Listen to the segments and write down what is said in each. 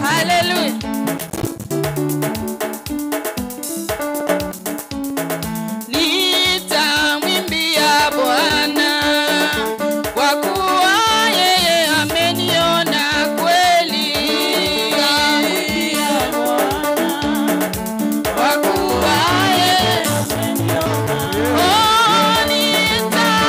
Haleluya. Nitamwimbia Bwana kwa kuwa yeye ameniona kweli. Nitamwimbia Bwana kwa kuwa yeye ameniona. Oh, nitamwimbia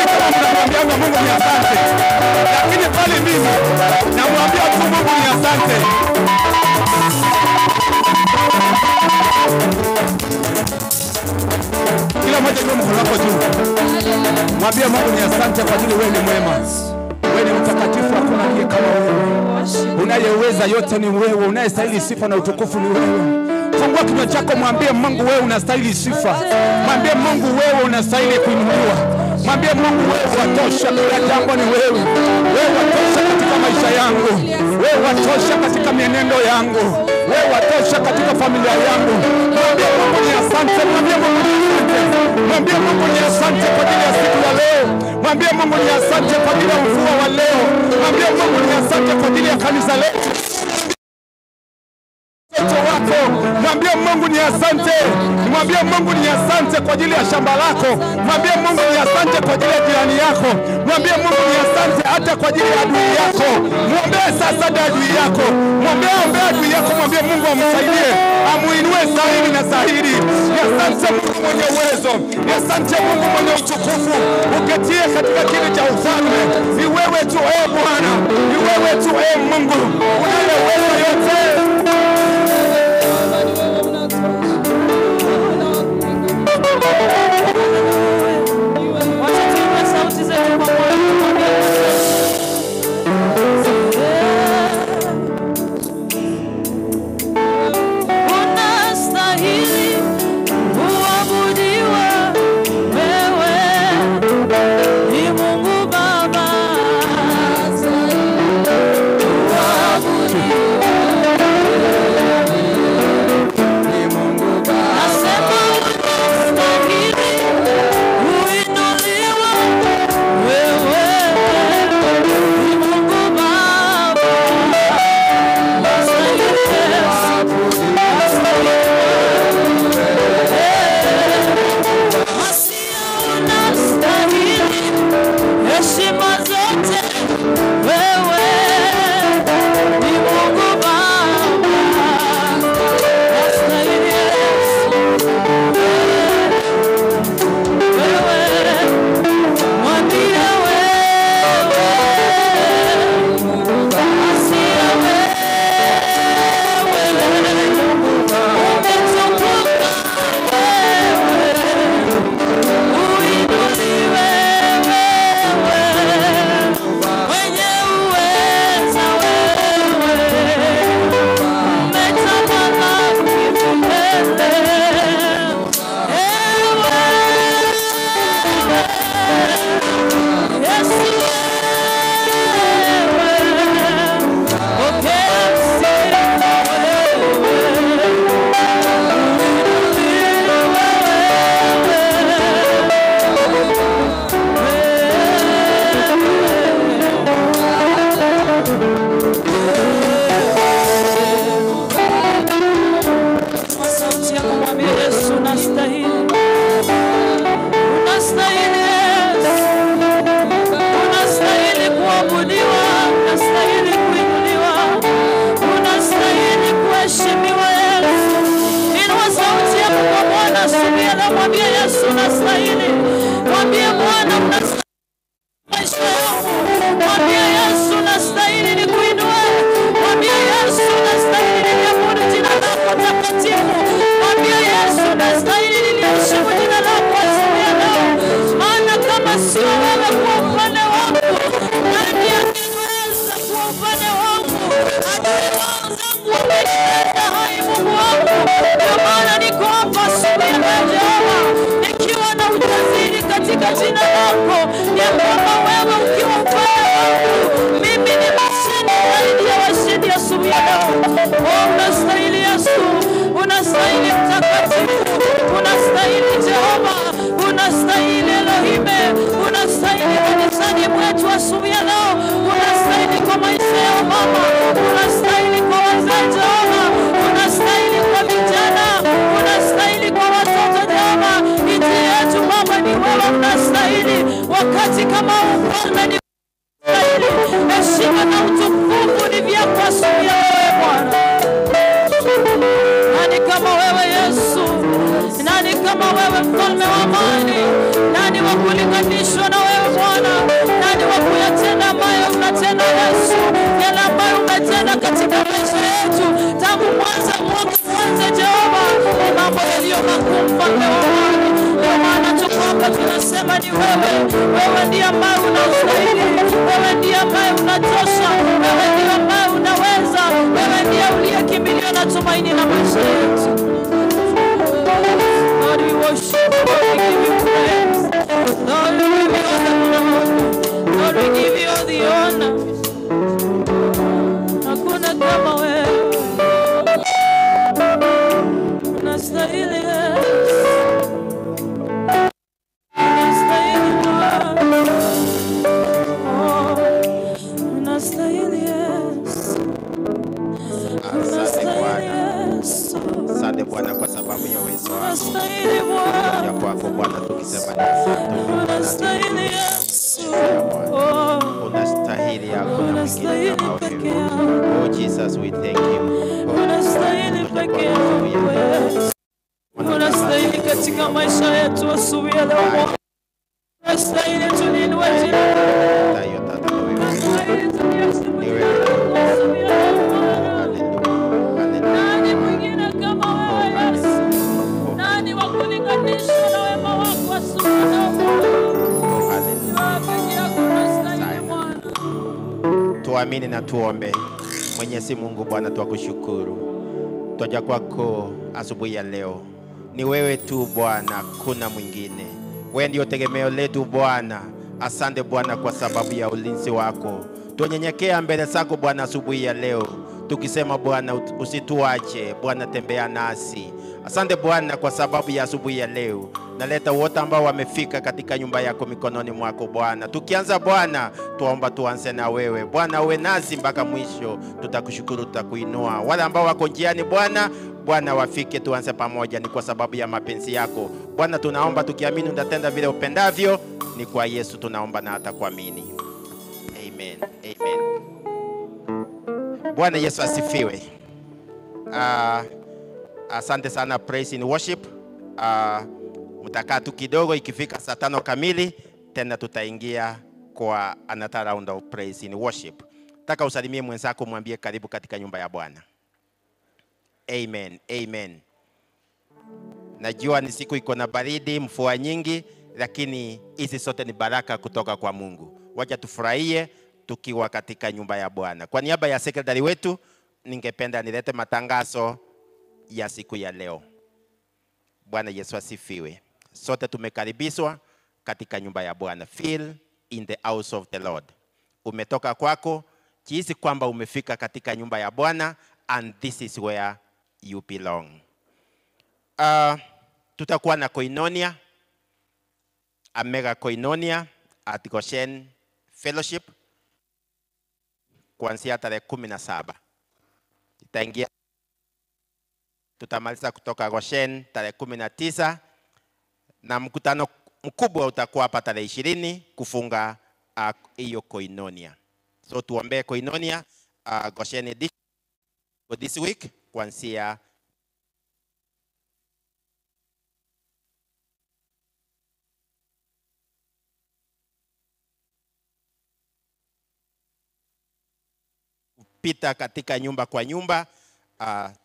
kama mnamwambia Mungu ni asante, lakini pale mimi namwambia tu Mungu ni asante. Kila mmoja inua mkono wako juu, mwambie Mungu ni asante kwa ajili wewe ni mwema, wewe ni mtakatifu, hakuna aliye kama wewe. Unayeweza yote ni wewe, unayestahili sifa na utukufu ni wewe. Fungua kinywa chako, mwambie Mungu wewe unastahili sifa. Mwambie Mungu wewe unastahili kuinuliwa. Mwambie Mungu wewe watosha, kila jambo ni wewe. Wewe watosha katika maisha yangu. Wewe watosha katika mienendo yangu. Wewe watosha katika familia yangu. Mwambie Mungu ni asante, mwambie Mungu ni asante. Mwambie Mungu ni asante kwa ajili ya siku ya leo. Mwambie Mungu ni asante kwa ajili ya mvua wa leo. Mwambie Mungu ni asante kwa ajili ya kanisa letu. Wako. Mwambie Mungu ni asante. Mwambie Mungu ni asante kwa ajili ya shamba lako. Mwambie Mungu ni asante kwa ajili ya jirani yako. Mwambie Mungu ni asante hata kwa ajili ya adui yako. Mwambie sasa adui yako. Mwambie adui yako, mwambie Mungu amsaidie, amuinue sahili na sahili. Ni asante Mungu mwenye uwezo. Ni asante Mungu mwenye utukufu, uketie katika kiti cha ufalme. Ni wewe tu e Bwana, ni wewe tu e Mungu unayeweza yote. Unastahili kuabudiwa, wewe ni Mungu Baba. Nasema unastahili kuinuliwa, wewe ni Mungu Baba. Unastahili Masia, unastahili heshima zote, wewe ni Mungu Baba. Unastahili Yesu, wewe mwambie wewe, Masia wewe, umetukuka wewe, uinuliwe wewe, mwenye uweza wewe, umetamalaki milele. Ewe Yesu wewe, pokea sifa wewe, uinuliwe Kwa sauti yako mwambie Yesu unastahili. Unastahili Yesu. Unastahili kuabudiwa, unastahili kuinuliwa, unastahili kuheshimiwa Yesu. Inua sauti yako kwa Bwana asubuhi ya leo, mwambie Yesu unastahili. Mwambie Bwana unastahili maisha yangu. Mwambie Yesu unastahili nikuinue. Mwambie Yesu unastahili niliabudu jina lako takatifu. Mwambie Yesu unastahili niliheshimu jina lako asubuhi ya leo. Maana kama sio wewe kuwa upande wangu, nani angeweza kuwa upande wangu? Adui zangu wamenitenda hai, Mungu wangu. Ndio maana niko hapa asubuhi ya leo Jehova, nikiwa na ujasiri katika jina lako ya kwamba wewe ukiwa upande wangu, mimi ni mshindi zaidi ya washindi asubuhi ya leo. Oh, unastahili Yesu, unastahili mtakatifu, unastahili Jehova, unastahili Elohime, unastahili kanisani mwetu asubuhi ya leo, unastahili kwa maisha ya mama, unastahili kwa wazee Jehova, unastahili kwa vijana, unastahili kwa watoto Jehova. Nchi yetu Baba ni wewe unastahili. Wakati kama huu Mfalme ni unastahili. Heshima na utukufu ni vyako asubuhi ya leo Bwana. Nani kama wewe Yesu? Nani kama wewe mfalme wa amani? Nani wa kulinganishwa na wewe Bwana? Mfalme wa amani. Ndio maana tuko hapa tunasema ni wewe. Wewe ndiye ambaye unastahili, wewe ndiye ambaye unatosha, wewe ndiye ambaye unaweza, wewe ndiye uliyekimbilio na tumaini la maisha yetu. Lord, we worship you, we give you praise. Lord, we give you all the glory. Lord, we give you all the honor. Hakuna kama wewe. Unastahili Yesu. Unastahili Bwana. Oh, unastahili Yesu. Asante Unastahili Bwana. Yesu. Asante Bwana kwa sababu ya uwezo wako. Unastahili Tunakuja Bwana. kwako Bwana tukisema ni asante Bwana. Unastahili Yesu. Bwana. Oh, Unastahili, hakuna mwingine unastahili kama peke wewe. yako. Oh Jesus, we thank you. Oh, Unastahili tunakuja peke kwako asubuhi yako ya leo. Yesu. Unastahili katika maisha yetu asubuhi ya leo Bwana. Unastahili tuliinue jina lako. Tayo tata wewe. Unastahili tuliheshimu Ni jina wewe. lako asubuhi ya leo Bwana. Hallelujah. Hallelujah. Nani mwingine kama wewe Yesu? Nani wa kulinganishwa na wema wako asubuhi ya leo Bwana? Oh, Ni hallelujah. wewe peke yako unastahili Bwana. Tuamini na tuombe. Mwenyezi Mungu Bwana, twakushukuru. Twaja kwako asubuhi ya leo. Ni wewe tu Bwana, kuna mwingine. Wewe ndio tegemeo letu Bwana. Asante Bwana kwa sababu ya ulinzi wako. Tunyenyekea mbele zako Bwana asubuhi ya leo, tukisema Bwana usituache Bwana, tembea nasi. Asante Bwana kwa sababu ya asubuhi ya leo. Naleta wote ambao wamefika katika nyumba yako mikononi mwako Bwana. Tukianza Bwana, tuomba tuanze na wewe Bwana, uwe nasi mpaka mwisho. Tutakushukuru, tutakuinua. Wale ambao wako njiani Bwana, Bwana wafike, tuanze pamoja, ni kwa sababu ya mapenzi yako Bwana. Tunaomba tukiamini utatenda vile upendavyo. Ni kwa Yesu tunaomba na hata kuamini. Amen. Amen. Bwana Yesu asifiwe. Asante sana Praise in Worship. Mtakaa tu kidogo, ikifika saa 5 kamili tena tutaingia kwa another round of praise in worship. Taka usalimie mwenzako, mwambie karibu katika nyumba ya Bwana. Amen. Amen. Najua ni siku iko na baridi, mvua nyingi, lakini hizi sote ni baraka kutoka kwa Mungu. Wacha tufurahie tukiwa katika nyumba ya Bwana. Kwa niaba ya sekretari wetu, ningependa nilete matangazo ya siku ya leo. Bwana Yesu asifiwe. Sote tumekaribishwa katika nyumba ya Bwana. Feel in the house of the Lord. Umetoka kwako, jihisi kwamba umefika katika nyumba ya Bwana, and this is where you belong. Tutakuwa na koinonia, a mega koinonia at Goshen Fellowship kuanzia tarehe 17. Itaingia, tutamaliza kutoka Goshen tarehe 19, na mkutano mkubwa utakuwa hapa tarehe 20 kufunga hiyo koinonia. So tuombee koinonia Goshen edition for this week kuanzia kupita katika nyumba kwa nyumba,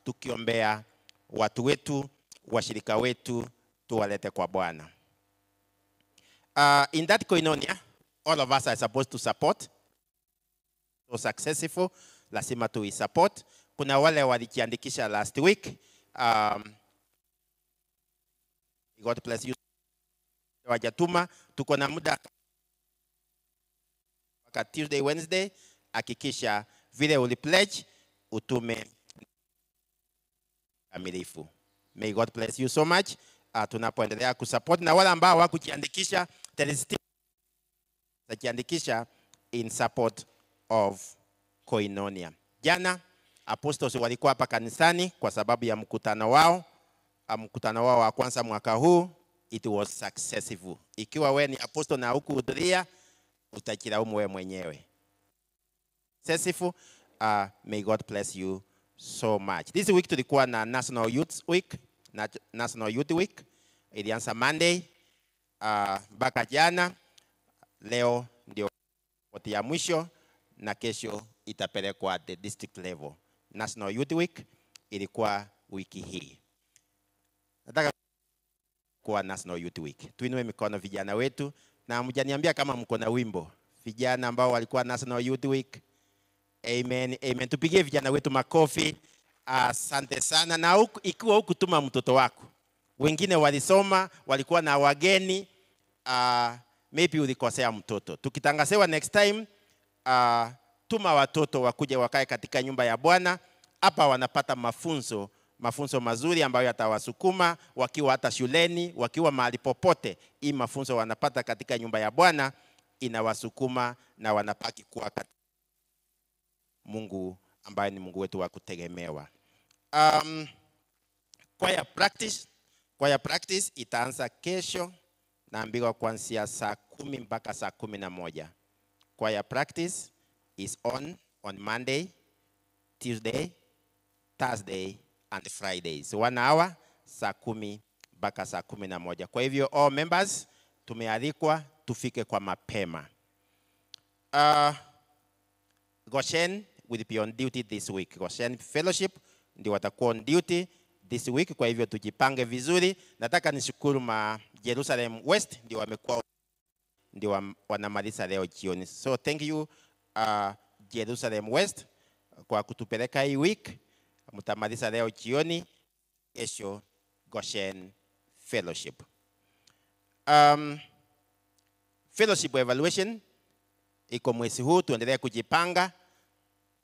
tukiombea watu wetu, washirika wetu, tuwalete kwa Bwana. In that koinonia, all of us are supposed to support. So successful, lazima tu support. Kuna wale walijiandikisha last week. God bless you. Wajatuma, tuko na muda mpaka Tuesday, Wednesday. Hakikisha vile uli pledge utume kamilifu. May God bless you so much. Tunapoendelea kusupport na wale ambao hawakujiandikisha, there is still kujiandikisha in support of Koinonia. Jana apostles walikuwa hapa kanisani kwa sababu ya mkutano wao. Mkutano wao wa kwanza mwaka huu, it was successful. Ikiwa wewe ni apostle na hukuhudhuria, utajilaumu wewe mwenyewe. Successful. May God bless you so much. This week tulikuwa na National Youth Week. National Youth Week ilianza Monday mpaka jana. Leo ndio ripoti ya mwisho na kesho itapelekwa at the district level. National Youth Week ilikuwa wiki hii. Nataka walikuwa National Youth Week. Tuinue mikono vijana wetu, na mjaniambia kama mko na wimbo. Vijana ambao walikuwa National Youth Week. Amen, amen. Tupigie vijana wetu makofi. Asante sana. Na ikiwa hukutuma mtoto wako, wengine walisoma, walikuwa na wageni, maybe ulikosea mtoto. Tukitangazewa next time, tuma watoto wakuje wakae katika nyumba ya Bwana. Hapa wanapata mafunzo, mafunzo mazuri ambayo yatawasukuma wakiwa hata shuleni, wakiwa mahali popote. Hii mafunzo wanapata katika nyumba ya Bwana inawasukuma na wanapaki kuwa katika Mungu ambaye ni Mungu wetu wa kutegemewa. Choir practice itaanza kesho, naambiwa kuanzia saa 10 mpaka saa 11. Choir practice is on Monday, Tuesday, Thursday and Friday. So 1 hour, saa 10 mpaka saa 11. Kwa hivyo all members tumealikwa tufike kwa mapema. Goshen will be on duty this week. Goshen Fellowship ndio watakuwa on duty this week. Kwa hivyo tujipange vizuri. Nataka nishukuru ma Jerusalem West ndio wamekuwa ndio wanamaliza leo jioni. So thank you Jerusalem West kwa kutupeleka hii week. Mtamaliza leo jioni, kesho Goshen Fellowship. Fellowship evaluation iko mwezi huu, tuendelee kujipanga.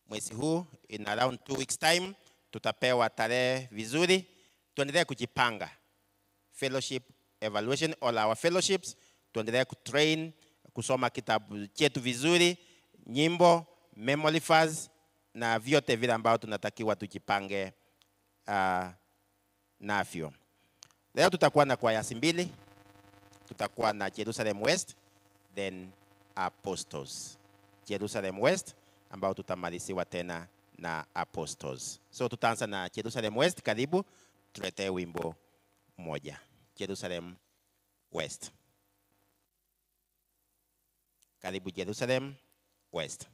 Mwezi huu in around 2 weeks time tutapewa tarehe vizuri. Tuendelee kujipanga. Fellowship evaluation, all our fellowships, tuendelee kutrain, kusoma kitabu chetu vizuri, nyimbo, memory verse na vyote vile ambao tunatakiwa tujipange navyo. Leo tutakuwa na kwaya mbili. Tutakuwa na Jerusalem West then Apostles. Jerusalem West ambao tutamaliziwa tena na Apostles. So tutaanza na Jerusalem West. Karibu tuletee wimbo moja. Jerusalem West. Karibu Jerusalem West.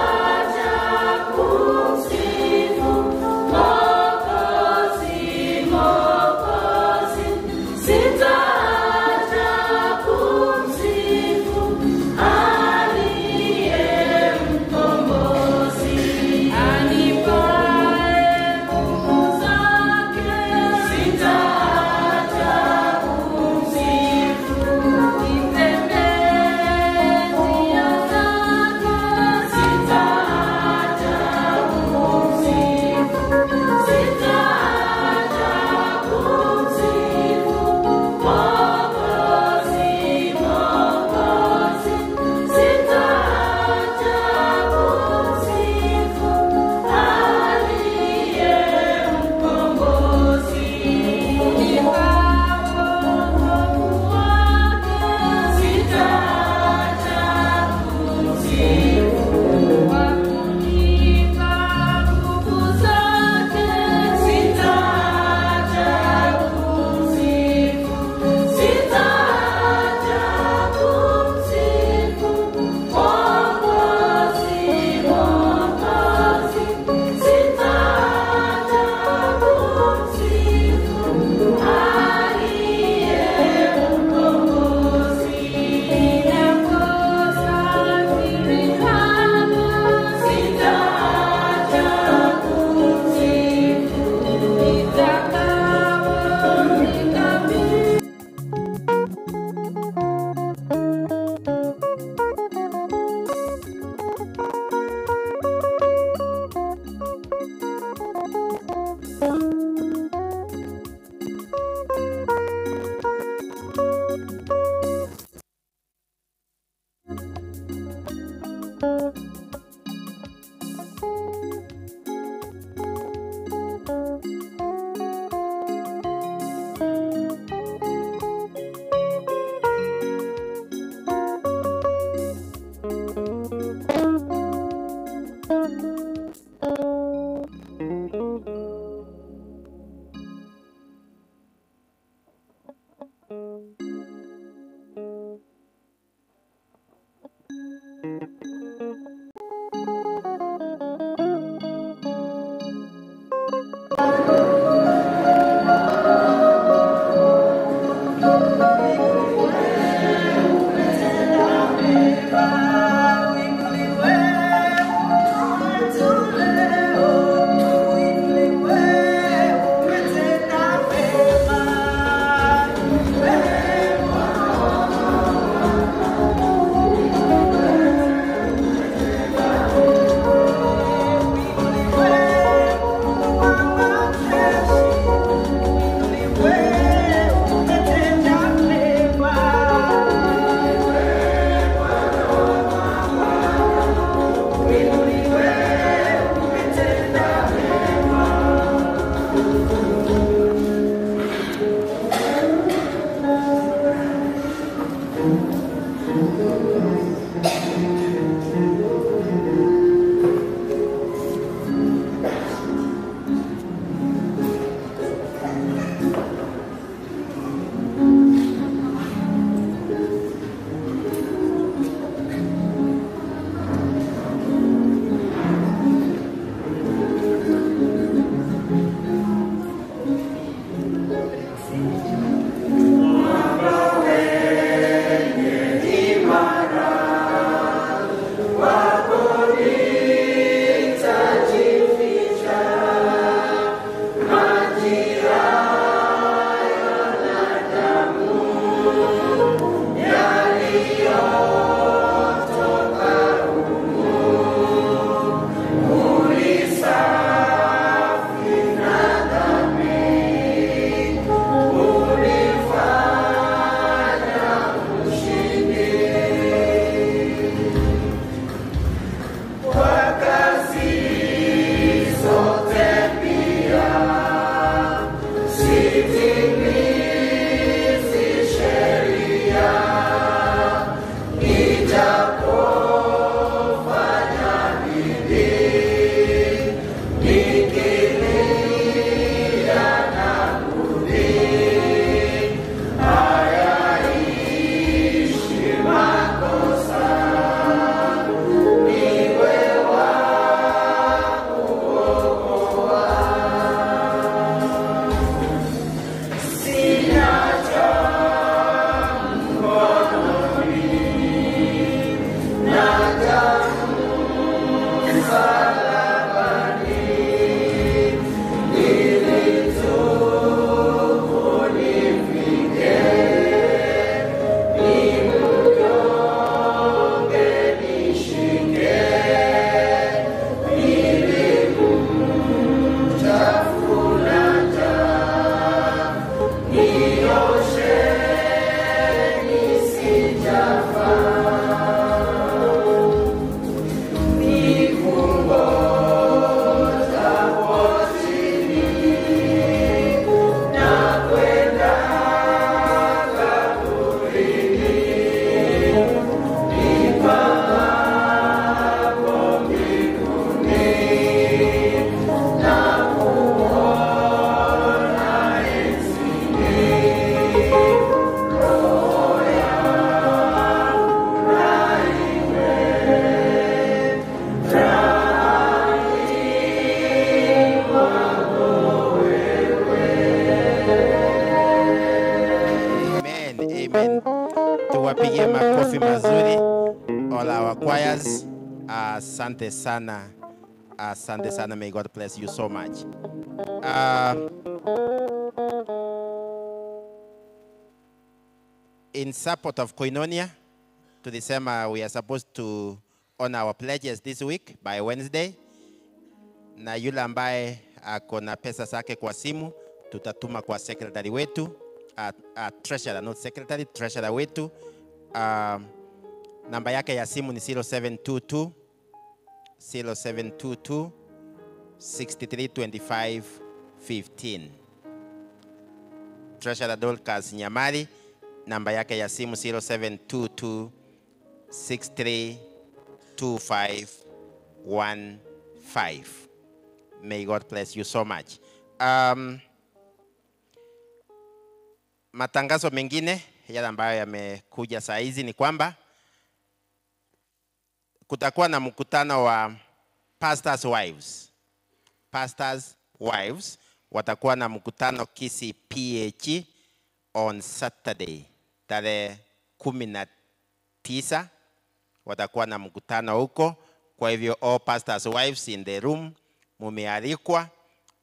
Sitaacha kumsifu Mwokozi. Tuwapigie makofi mazuri all our choirs. Asante sana. Asante sana. May God bless you so much. In support of Koinonia, tulisema we are supposed to honor our pledges this week by Wednesday. Na yule ambaye ako na pesa zake kwa simu, tutatuma kwa secretary wetu, treasurer, not secretary, treasurer wetu. Namba yake ya simu ni 0722 0722 6325 15. Treasurer Dorcas Nyamari, namba yake ya simu 0722 6325 15. May God bless you so much. Matangazo mengine yale ambayo yamekuja saa hizi ni kwamba kutakuwa na mkutano wa pastors wives. Pastors wives watakuwa na mkutano Kisii PH on Saturday tarehe 19, watakuwa na mkutano huko. Kwa hivyo all pastors wives in the room mumealikwa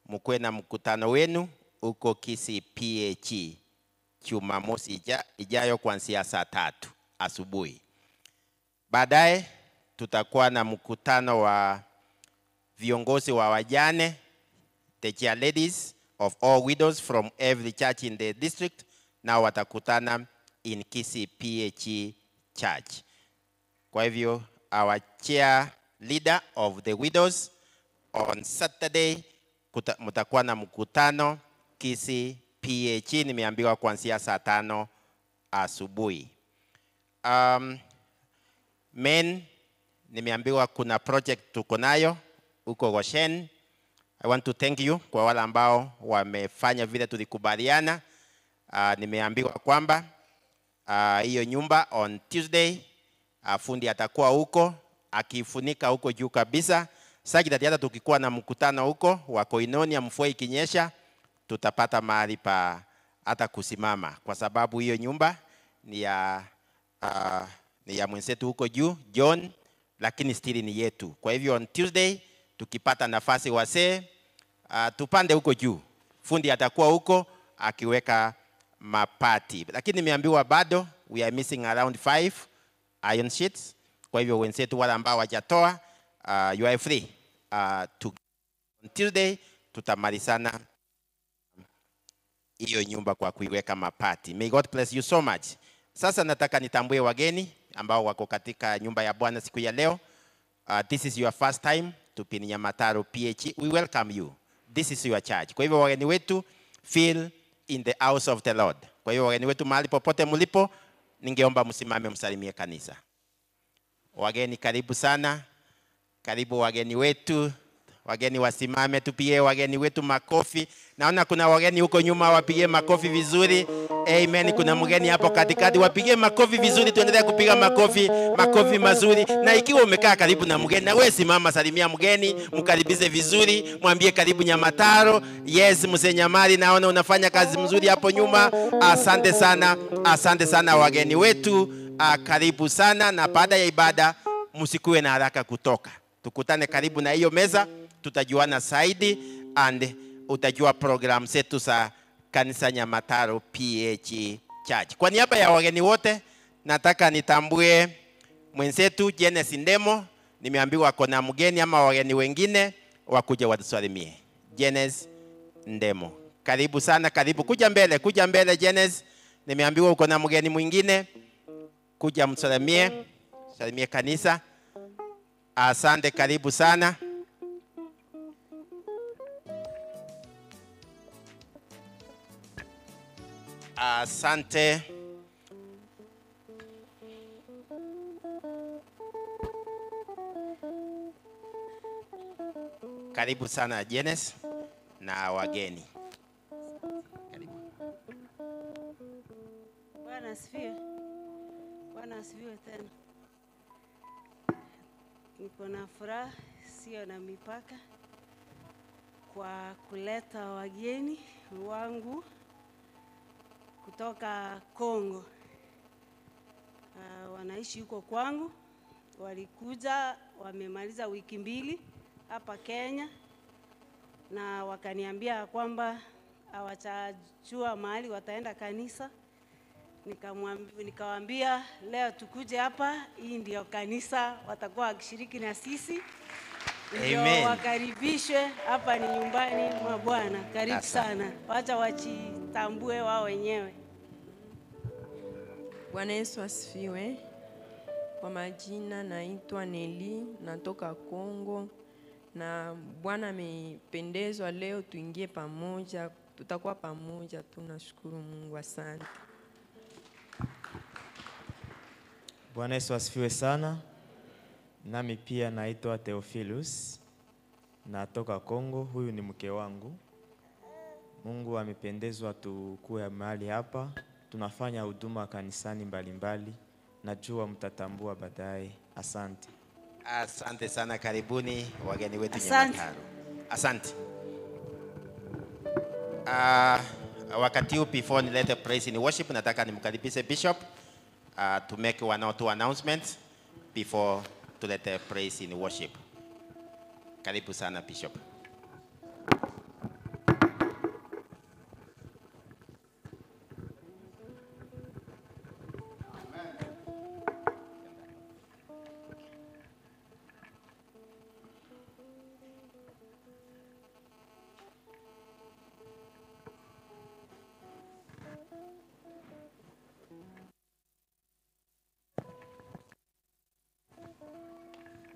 mkuwe na mkutano wenu huko Kisii PH Jumamosi ijayo kuanzia saa 3 asubuhi. Baadaye tutakuwa na mkutano wa viongozi wa wajane, the chair ladies of all widows from every church in the district, na watakutana in Kisii PH Church. Kwa hivyo our chair leader of the widows on Saturday mtakuwa na mkutano Kisii PH, nimeambiwa kuanzia saa 5 asubuhi. Men, nimeambiwa kuna project tuko nayo huko Goshen. I want to thank you kwa wale ambao wamefanya vile tulikubaliana. Nimeambiwa kwamba hiyo nyumba on Tuesday fundi atakuwa huko akifunika huko juu kabisa. Sasa hata tukikuwa na mkutano huko wa Koinonia, mvua ikinyesha, tutapata mahali pa hata kusimama, kwa sababu hiyo nyumba ni ya mwenzetu huko juu John, lakini stili ni yetu. Kwa hivyo on Tuesday tukipata nafasi wasee, tupande huko juu. Fundi atakuwa huko akiweka mapati. Lakini nimeambiwa bado we are missing around 5 iron sheets. Kwa hivyo wenzetu wale ambao hawajatoa, you are free to on Tuesday tutamalizana hiyo nyumba kwa kuiweka mapati. May God bless you so much. Sasa nataka nitambue wageni ambao wako katika nyumba ya Bwana siku ya leo. This is your first time to be in Nyamataro PH. We welcome you. This is your church. Kwa hivyo wageni wetu, feel in the house of the Lord. Kwa hivyo wageni wetu mahali popote mlipo, ningeomba msimame msalimie kanisa. Wageni karibu sana. Karibu wageni wetu. Wageni wasimame, tupige wageni wetu makofi. Naona kuna wageni huko nyuma, wapigie makofi vizuri. Amen. Kuna mgeni hapo katikati, wapigie makofi vizuri. Tuendelee kupiga makofi, makofi mazuri. Na ikiwa umekaa karibu na mgeni, na wewe simama, salimia mgeni, mkaribishe vizuri, mwambie karibu Nyamataro. Yes, Mzee Nyamari, naona unafanya kazi mzuri hapo nyuma. Asante sana, asante sana wageni wetu. Karibu sana. Na baada ya ibada msikuwe na haraka kutoka. Tukutane karibu na hiyo meza, tutajuana zaidi and utajua program zetu za kanisa Nyamataro PH Church. Kwa niaba ya wageni wote, nataka nitambue mwenzetu Jenes Ndemo. Nimeambiwa kuna mgeni ama wageni wengine wakuja watusalimie. Jenes Ndemo, karibu sana, karibu. Kuja mbele, kuja mbele Jenes. Nimeambiwa uko na mgeni mwingine, kuja msalimie, salimie kanisa. Asante, karibu sana. Asante. Karibu sana Jenes na wageni. Karibu. Bwana asifiwe. Bwana asifiwe tena. Niko na furaha sio na mipaka kwa kuleta wageni wangu kutoka Kongo. Wanaishi huko kwangu. Walikuja, wamemaliza wiki mbili hapa Kenya, na wakaniambia kwamba hawachajua mahali wataenda kanisa. Nikawaambia leo tukuje hapa, hii ndio kanisa watakuwa wakishiriki na sisi. Ndio wakaribishwe hapa, ni nyumbani mwa Bwana. Karibu sana. Wacha wachitambue wao wenyewe. Bwana Yesu asifiwe. Kwa majina naitwa Nelly, natoka Kongo, na Bwana amependezwa leo tuingie pamoja, tutakuwa pamoja. Tunashukuru Mungu, asante. Bwana Yesu asifiwe sana. Nami pia naitwa Theophilus, natoka Kongo. Huyu ni mke wangu. Mungu amependezwa tukue mahali hapa. Tunafanya huduma kanisani mbalimbali. Najua mtatambua baadaye. Asante. Asante sana, karibuni wageni wetu Nyamataro. Asante. Wakati huu before nilete praise in worship, nataka nimkaribishe Bishop to make one or two announcements before tulete praise in worship. Karibu sana Bishop.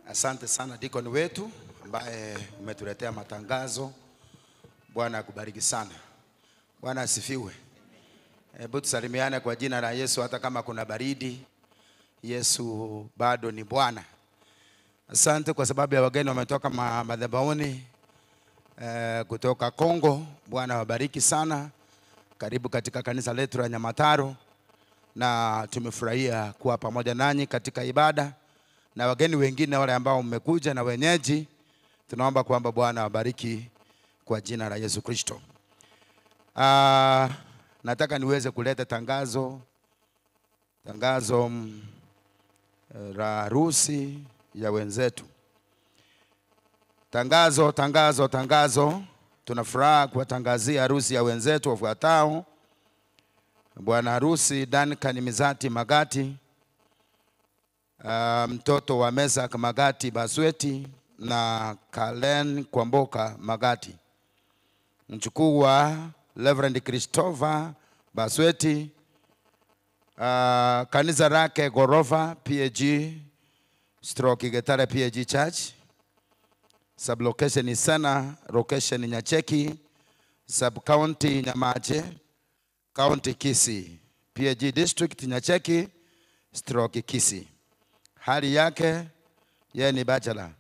Asante sana deacon wetu ambaye umetuletea matangazo. Bwana akubariki sana. Bwana asifiwe. Hebu tusalimiane kwa jina la Yesu, hata kama kuna baridi, Yesu bado ni Bwana. Asante kwa sababu ya wageni wametoka madhabahuni kutoka Kongo. Bwana wabariki sana. Karibu katika kanisa letu la Nyamataro, na tumefurahia kuwa pamoja nanyi katika ibada. Na wageni wengine wale ambao mmekuja na wenyeji, tunaomba kwamba Bwana awabariki kwa jina la Yesu Kristo. Nataka niweze kuleta tangazo la harusi ya wenzetu. Tangazo, tangazo, tangazo. Tunafuraha kuwatangazia harusi ya wenzetu wafuatao. Bwana harusi Duncan Mizati Magati, mtoto wa Mesak Magati Basweti na Kalen Kwamboka Magati, mchukuu wa Reverend Christopher Basweti, kanisa lake Gorofa PAG stroke Getare PAG Church, sublocation Isena, location Nyacheki, sub county Nyamache, county Kisii, PAG district Nyacheki stroke Kisii. Hali yake yeye ni bachelor.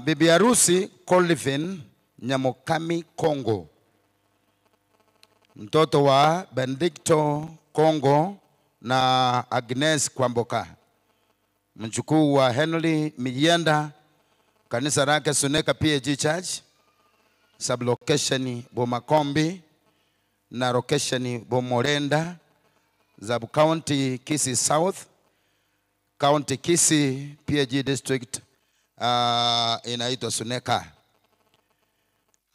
Bibi harusi Colvin Nyamokami Kongo, mtoto wa Benedicto Kongo na Agnes Kwamboka, mjukuu wa Henry Mijienda, kanisa lake Suneka PAG Church, sublocation Bomakombi na location Bomorenda, Zabu County Kisii South, County Kisii, PAG District, inaitwa Suneka.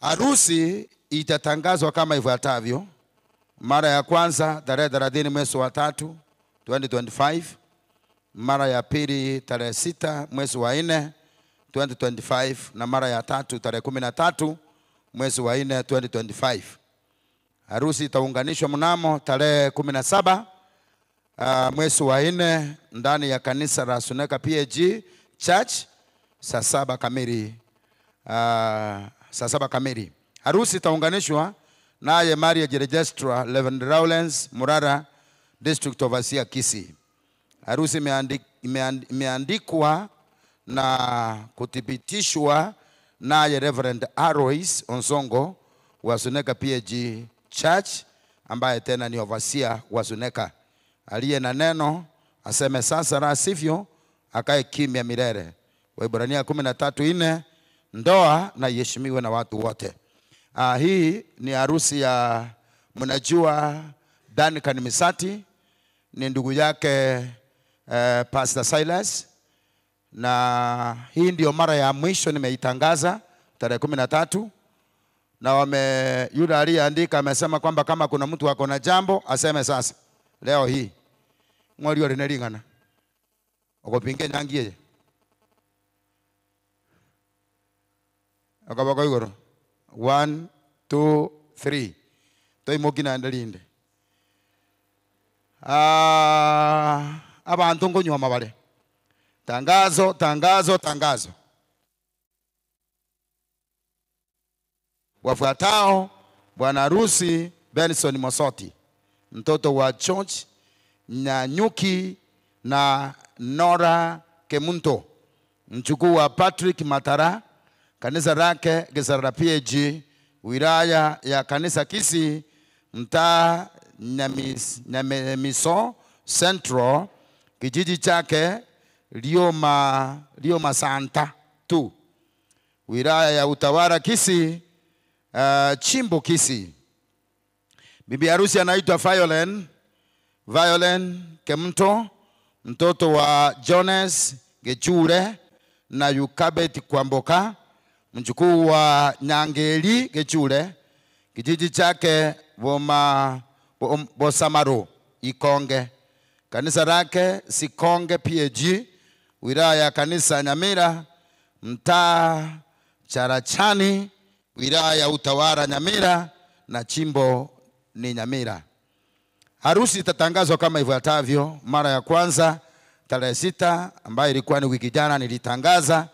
Harusi itatangazwa kama ifuatavyo. Mara ya kwanza tarehe 30 mwezi wa 3 2025, mara ya pili tarehe 6 mwezi wa 4 2025, na mara ya tatu tarehe 13 mwezi wa 4 2025. Harusi itaunganishwa mnamo tarehe 17 mwezi wa 4 ndani ya kanisa la Suneka PAG Church saa 7 kamili. Saa 7 kamili. Harusi itaunganishwa naye Marriage Registrar Reverend Lawrence Murara, District Overseer Kisii. Harusi imeandikwa na kuthibitishwa naye Reverend Alois Onsongo wa Suneka PAG Church, ambaye tena ni overseer wa Suneka. Aliye na neno aseme sasa, la sivyo akae kimya milele. Waebrania 13:4, ndoa na iheshimiwe na watu wote. Hii ni harusi ya, mnajua Duncan Misati ni ndugu yake Pastor Silas, na hii ndio mara ya mwisho nimeitangaza tarehe 13, na yule aliyeandika amesema kwamba kama kuna mtu ako na jambo aseme sasa leo hii. Ngoli rinelingana okopinge nyangie akabako igoro 1 2 3 toimokina ndalinde. Abantu ngonywa mabale. Tangazo, tangazo, tangazo. Wafuatao: bwana harusi Benson Mosoti, mtoto wa George Nyanyuki na Nora Kemunto, mchukuu wa Patrick Matara, kanisa lake Gesara PAG, wilaya ya kanisa Kisii, mtaa Nyamiso Central, kijiji chake Lioma Santa tu, wilaya ya Utawala Kisii, Chimbo Kisii. Bibi harusi anaitwa Violin Kemto, mtoto wa Jones Gechure na Yukabet Kwamboka, mjukuu wa Nyangeli Gechure, kijiji chake Bosamaro Ikonge, kanisa lake Sikonge PAG, wilaya ya kanisa Nyamira, mtaa Charachani, wilaya ya Utawala Nyamira, na chimbo ni Nyamira. Harusi itatangazwa kama ifuatavyo. Mara ya kwanza tarehe 6 ambayo ilikuwa ni wiki jana nilitangaza.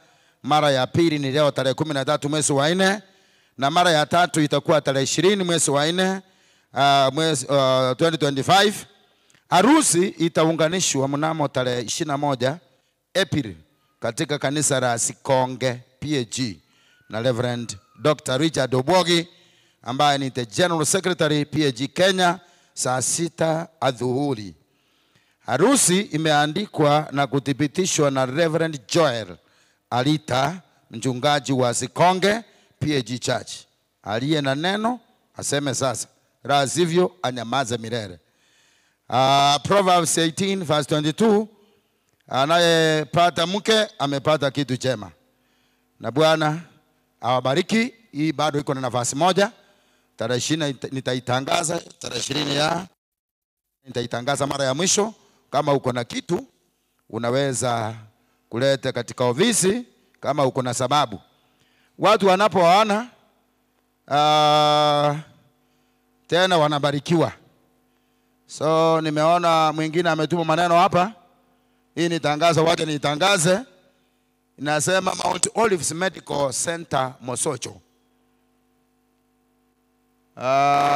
Mara ya pili ni leo tarehe 13 mwezi wa 4, na mara ya tatu itakuwa tarehe 20 mwezi wa 4 2025. Harusi itaunganishwa mnamo tarehe 21 April katika kanisa la Sikonge PAG na Reverend Dr. Richard Obwogi ambaye ni the General Secretary PAG Kenya, saa 6 adhuhuri. Harusi imeandikwa na kuthibitishwa na Reverend Joel Alita, mchungaji wa Sikonge PAG Church. Aliye na neno aseme sasa, la sivyo anyamaze milele. Proverbs 18 verse 22, anayepata mke amepata kitu chema, na Bwana awabariki. Hii bado iko na nafasi moja. Tarehe 20 nitaitangaza, tarehe 20 nitaitangaza mara ya mwisho. Kama uko na kitu unaweza kuleta katika ofisi, kama uko na sababu. Watu wanapooana tena wanabarikiwa. So nimeona mwingine ametuma maneno hapa. Hii ni tangazo, wacha nitangaze. Inasema Mount Olives Medical Center Mosocho.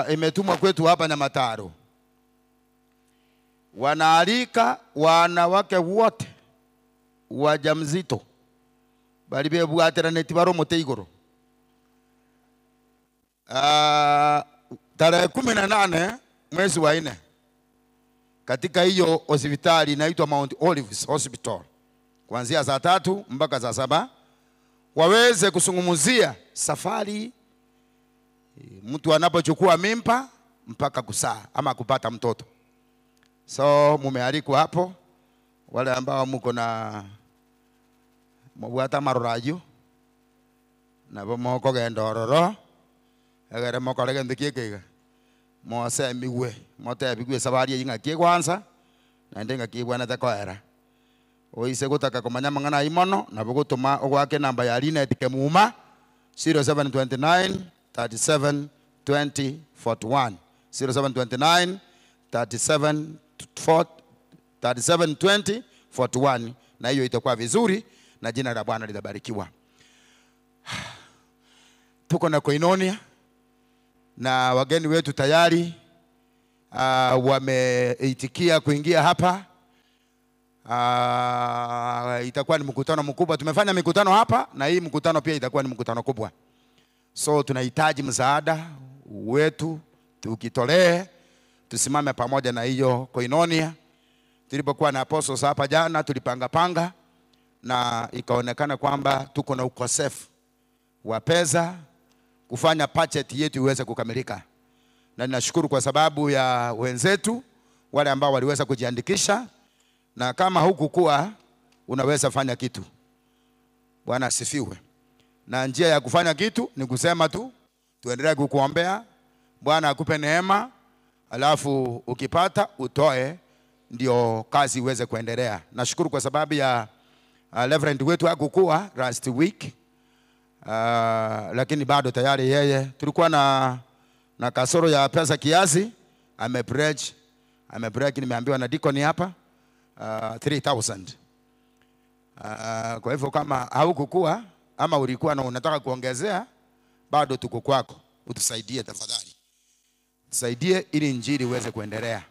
Imetumwa kwetu hapa Nyamataro. Wanaalika wanawake wote wajamzito bali bebwaterane tibaro mote igoro. Tarehe 18 mwezi wa 4 katika hiyo hospitali inaitwa Mount Olives Hospital, kuanzia saa 3 mpaka saa 7, waweze kusungumzia safari mtu anapochukua mimba mpaka kusaa ama kupata mtoto. So mumealikwa hapo, wale ambao mko na mabwata marorayo nabo moko gendororo egere moko regende kiekega mose migwe mote bigwe safari yingakie kwanza na ndenga kibwana takoera oise gutaka kumanya mangana imono nabo gutuma ogwake namba ya Linet Kemuma 0729 37 20 41 0729 37 20 41, na hiyo itakuwa vizuri na jina la Bwana litabarikiwa. Tuko na Koinonia na wageni wetu tayari wameitikia kuingia hapa. Itakuwa ni mkutano mkubwa. Tumefanya mikutano hapa na hii mkutano pia itakuwa ni mkutano kubwa. So tunahitaji msaada wetu, tukitolee, tusimame pamoja na hiyo Koinonia. Tulipokuwa na apostles hapa jana tulipanga panga na ikaonekana kwamba tuko na ukosefu wa pesa kufanya budget yetu iweze kukamilika. Na ninashukuru kwa sababu ya wenzetu wale ambao waliweza kujiandikisha, na kama hukukuwa unaweza fanya kitu. Bwana asifiwe. Na njia ya kufanya kitu ni kusema tu tuendelee kukuombea, Bwana akupe neema, alafu ukipata utoe ndio kazi iweze kuendelea. Nashukuru kwa sababu ya Reverend wetu hakukuwa last week. Lakini bado tayari yeye tulikuwa na kasoro ya pesa kiasi, amebreak nimeambiwa na deacon hapa 3000. Kwa hivyo kama haukukuwa ama ulikuwa na unataka kuongezea, bado tuko kwako, utusaidie tafadhali. Tusaidie ili injili iweze kuendelea.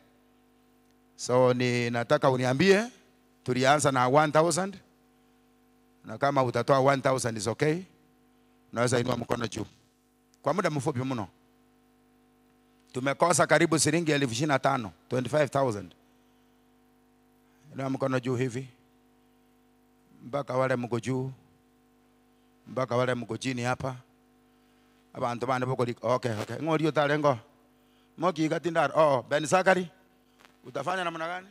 So ni nataka uniambie, tulianza na 1000, na kama utatoa 1000 is okay. Unaweza inua mkono juu. Kwa muda mfupi mno tumekosa karibu shilingi 25,000, 25,000. Inua mkono juu hivi mpaka wale mko juu, mpaka wale mko chini hapa. Abantu bana boko. Okay. Ngori utalengo. Moki katindar. Oh, Ben Sakari. Utafanya namna gani?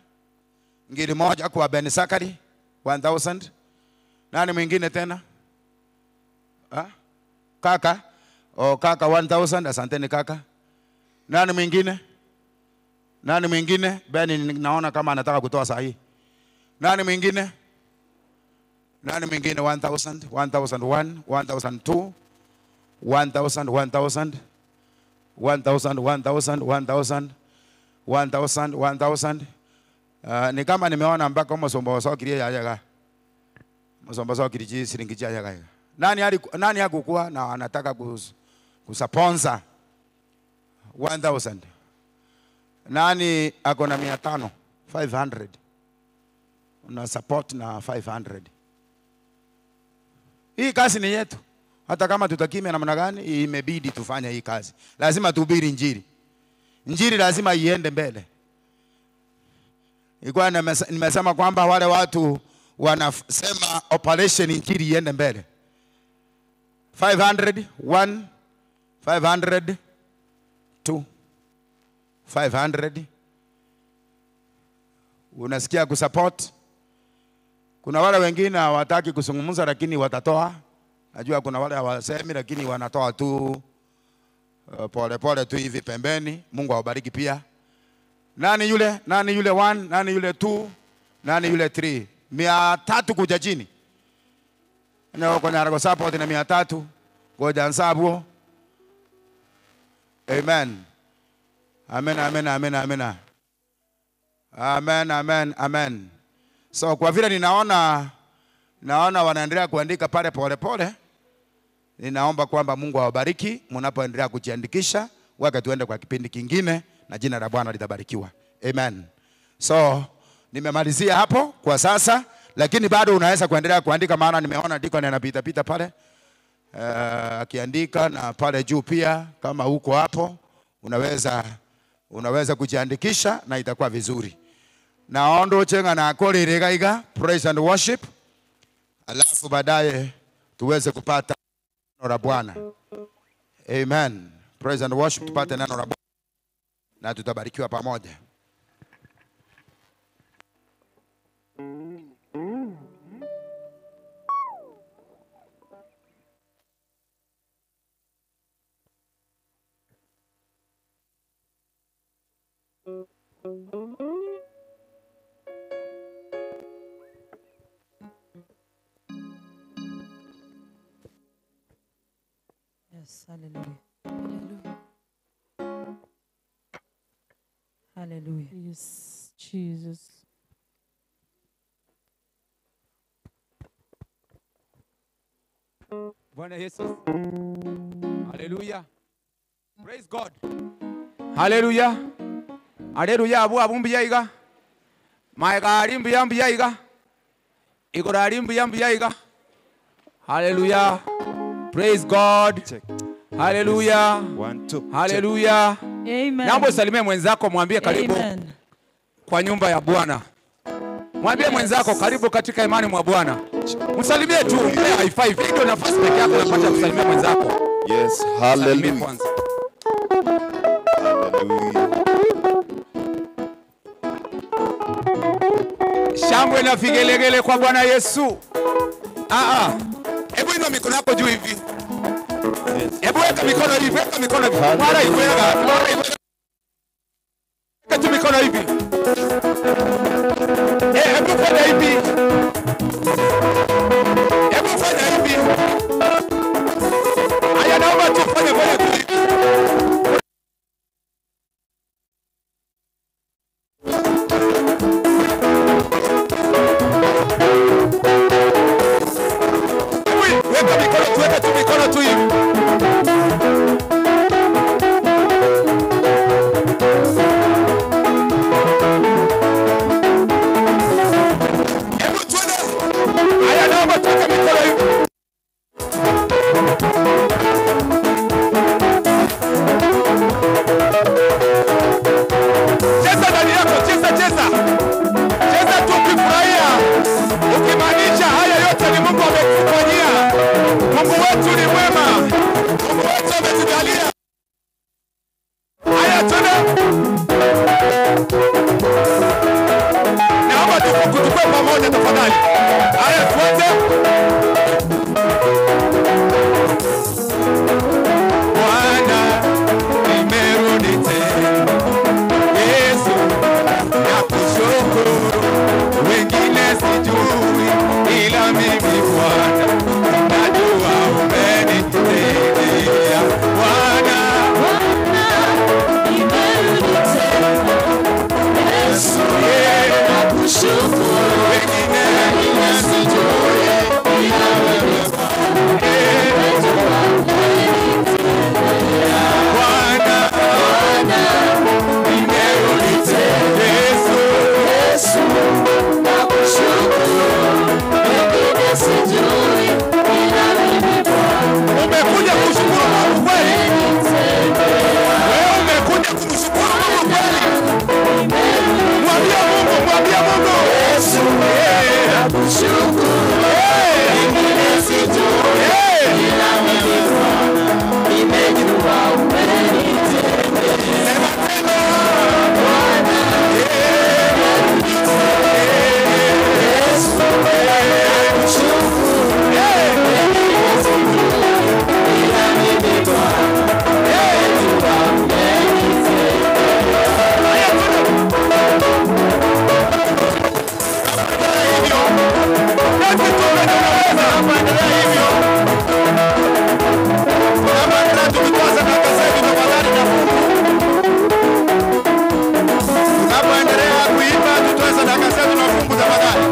Ngiri moja kwa Ben Sakari 1000. Nani mwingine tena? Ha? Kaka. Oh, kaka 1000. Asanteni kaka. Nani mwingine? Nani mwingine? Ben naona kama anataka kutoa sahihi. Nani mwingine? Nani mwingine? 1000, 1001, 1002, 1000, 1000, 1000, 1000, 1000, 1000, 1000. Ni kama nimeona mpaka msomba wasokirie yayaga. Msomba sokirie siringi yayaga. Nani hakukuwa na anataka kusponsor 1000? Nani ako na 500? 500. Una support na 500. Hii kazi ni yetu. Hata kama tutakimya namna gani, imebidi tufanye hii kazi. Lazima tuhubiri injili. Injili lazima iende mbele. Ilikuwa nimesema kwamba wale watu wanasema operation injili iende mbele. 500, 1, 500, 2, 500. Unasikia kusupport? Kuna wale wengine hawataki kuzungumza lakini watatoa. Najua kuna wale hawasemi lakini wanatoa tu pole pole tu hivi pembeni. Mungu awabariki pia. Nani yule? Nani yule 1? Nani yule 2? Nani yule 3? 300 kuja chini. Na kwa narago support na 300. Ngoja nsabu. Amen. Amen, amen, amen, amen. Amen, amen, amen. So kwa vile ninaona wanaendelea kuandika pale pole pole, ninaomba kwamba Mungu awabariki mnapoendelea kujiandikisha, waka tuende kwa kipindi kingine na jina la Bwana litabarikiwa. Amen. So nimemalizia hapo kwa sasa, lakini bado unaweza kuendelea kuandika, maana nimeona deacon anapita pita pale akiandika, na pale juu pia kama uko hapo unaweza kujiandikisha na itakuwa vizuri. Naondo chenga na akoli regaiga praise and worship, alafu baadaye tuweze kupata neno la Bwana. Amen. Praise and worship, tupate neno la Bwana na tutabarikiwa pamoja. Yes, hallelujah. Hallelujah. Hallelujah. Yes, Jesus. Bwana Yesu. Hallelujah. Praise God. Hallelujah. Hallelujah. Abu abumbiya iga. Maega mbuya mbuya iga. Igora mbuya mbuya iga. Hallelujah. Praise God. Check. Hallelujah. 1 2. Hallelujah. Amen. Naomba usalimie mwenzako, mwambie karibu. Amen. Kwa nyumba ya Bwana. Mwambie mwenzako karibu katika imani mwa Bwana. Msalimie tu, mpe high five. Ndio nafasi pekee yako unapata kusalimia mwenzako. Yes, hallelujah. Kwanza. Hallelujah. Shangwe na vigelegele kwa Bwana Yesu. Hebu inua mikono yako juu hivi. Hebu weka mikono hivi, weka mikono hivi. Mara hivi, mara hivi. Weka tu mikono hivi. Hebu fanya hivi. Hebu fanya hivi. Haya, naomba tu fanye tu hivi. Weka mikono tu, weka tu mikono tu hivi. Hebu tuende. Haya, naomba tuweke mikono hivi. Cheza ndani yako, cheza, cheza. Cheza tu ukifurahia. Ukimaanisha haya yote ni Mungu amekufanyia. Mungu wetu ni mwema. Mungu wetu ametujalia. Haya, twende. Naomba tukue pamoja tafadhali. Haya, tuanze. Bwana, nimerudi tena. Yesu, nakushukuru. Wengine sijui, ila mimi Bwana najua umenitendea. Bwana, Nimerudi tena. Yesu, nakushukuru. Wengine sijui, ila mimi Bwana najua Bwana, nimerudi tena. Yesu, Yesu, nakushukuru. Wengine sijui, ila mimi Bwana umekuja kushukuru Mungu kweli? Wewe umekuja kumshukuru Mungu kweli? Mwambie Mungu, mwambie Mungu. Yesu, nakushukuru. Wengine sijui, ila mimi Bwana nimejua umenitendea. Sema tena. Bwana, Yesu, nakushukuru. Wengine sijui, ila mimi Bwana nimejua umenitendea. Hivyo. Hivyo. Tunapoendelea tukitoa sadaka zetu tafadhali na fungu. Tunapoendelea kuimba tutoe sadaka zetu na fungu tafadhali.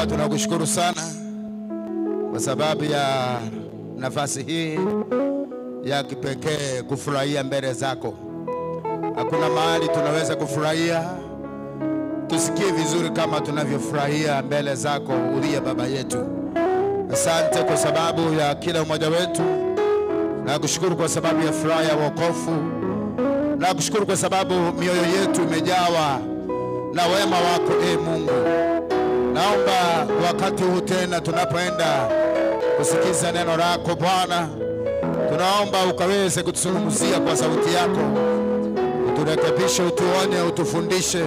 Tunakushukuru sana kwa sababu ya nafasi hii ya kipekee kufurahia mbele zako. Hakuna mahali tunaweza kufurahia tusikie vizuri kama tunavyofurahia mbele zako uliye Baba yetu. Asante kwa sababu ya kila mmoja wetu. Nakushukuru kwa sababu ya furaha ya wokovu. Nakushukuru kwa sababu mioyo yetu imejawa na wema wako, Mungu. Naomba wakati huu tena tunapoenda kusikiza neno lako Bwana, tunaomba ukaweze kutuzungumzia kwa sauti yako, uturekebishe, utuonye, utufundishe,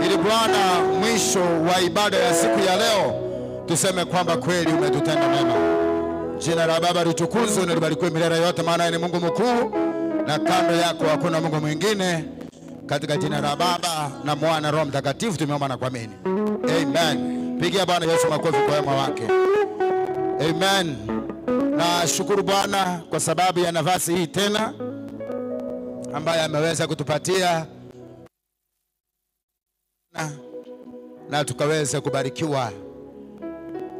ili Bwana mwisho wa ibada ya siku ya leo tuseme kwamba kweli umetutenda mema. Jina la Baba litukuzwe na libarikiwe milele yote, maana ni Mungu mkuu na kando yako hakuna Mungu mwingine. Katika jina la Baba na Mwana Roho Mtakatifu tumeomba na kuamini. Amen. Pigia Bwana Yesu makofi kwa wema wake. Amen. Na shukuru Bwana kwa sababu ya nafasi hii tena ambaye ameweza kutupatia na tukaweza kubarikiwa.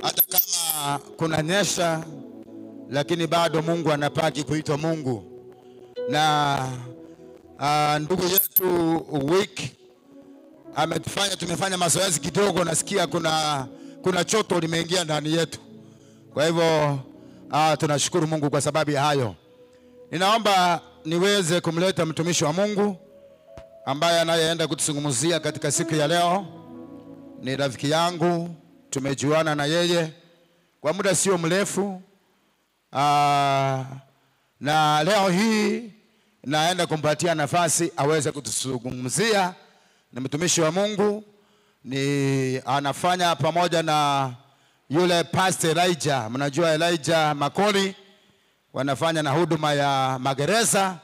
Hata kama kunanyesha, lakini bado Mungu anapaki kuitwa Mungu. Na ndugu yetu Wiki ametufanya, tumefanya mazoezi kidogo, nasikia kuna choto limeingia ndani yetu. Kwa hivyo tunashukuru Mungu kwa sababu ya hayo. Ninaomba niweze kumleta mtumishi wa Mungu ambaye anayeenda kutuzungumzia katika siku ya leo. Ni rafiki yangu, tumejuana na yeye kwa muda sio mrefu. Na leo hii naenda kumpatia nafasi aweze kutuzungumzia. Ni mtumishi wa Mungu, ni anafanya pamoja na yule Pastor Elijah. Mnajua Elijah Makoli, wanafanya na huduma ya magereza.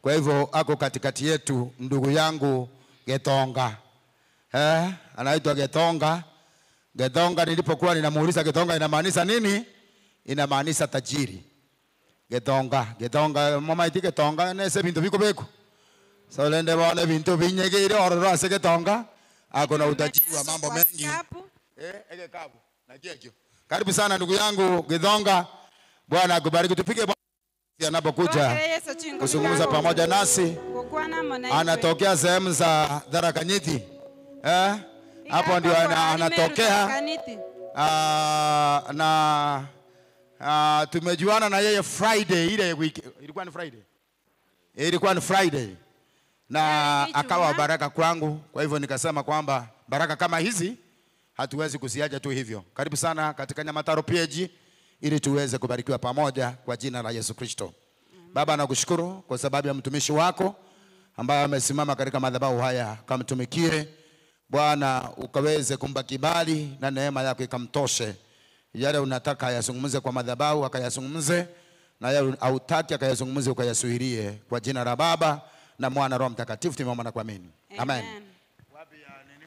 Kwa hivyo ako katikati yetu ndugu yangu Getonga. Anaitwa Getonga. Getonga, nilipokuwa ninamuuliza Getonga inamaanisha nini? Inamaanisha tajiri. Getonga, Getonga, mama iti Getonga nese bintu biko beko. So lende bwana bintu binyegere ororo ase Getonga. Ako na utajiri wa mambo mengi. Ege kabu. Na kiekio. Karibu sana ndugu yangu Getonga. Bwana akubariki. Tupige Bwana anapokuja kuzungumza pamoja nasi. Anatokea sehemu za Tharaka Nithi. Hapo ndio anatokea. Na tumejuana na yeye Friday ile wiki. Ilikuwa ni Friday. Ilikuwa ni Friday. Na akawa baraka kwangu. Kwa hivyo nikasema kwamba baraka kama hizi hatuwezi kuziacha tu hivyo. Karibu sana katika Nyamataro PAG ili tuweze kubarikiwa pamoja kwa jina la Yesu Kristo. Baba, nakushukuru kwa sababu ya mtumishi wako ambaye amesimama katika madhabahu haya, kamtumikie Bwana, ukaweze kumpa kibali na neema yako ikamtoshe. Yale unataka ayazungumze kwa madhabahu akayazungumze, na yale hautaki akayazungumze ukayasuhirie. Kwa jina la Baba na Mwana Roho Mtakatifu tumeomba na kuamini. Amen. Amen. Wapi ya nini?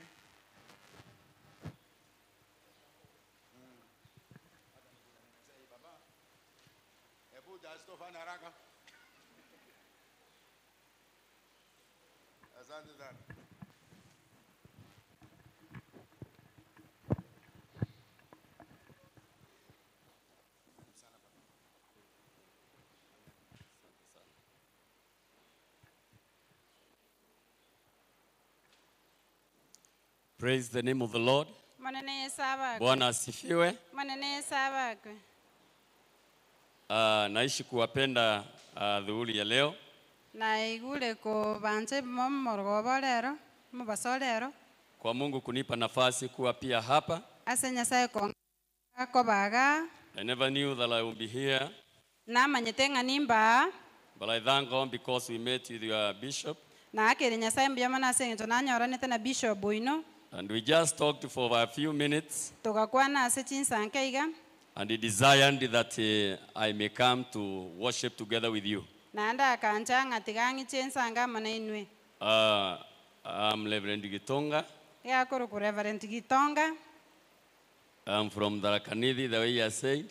Asante sana. Praise the name of the Lord. Bwana asifiwe. Naishi kuwapenda dhuhuri ya leo. Kwa Mungu kunipa nafasi kuwa pia hapa. I never knew that I would be here. But I thank God because we met with your bishop. And we just talked for a few minutes. And he desired that I may come to worship together with you. I'm Reverend Gitonga. I'm from Tharaka Nithi, the way I said.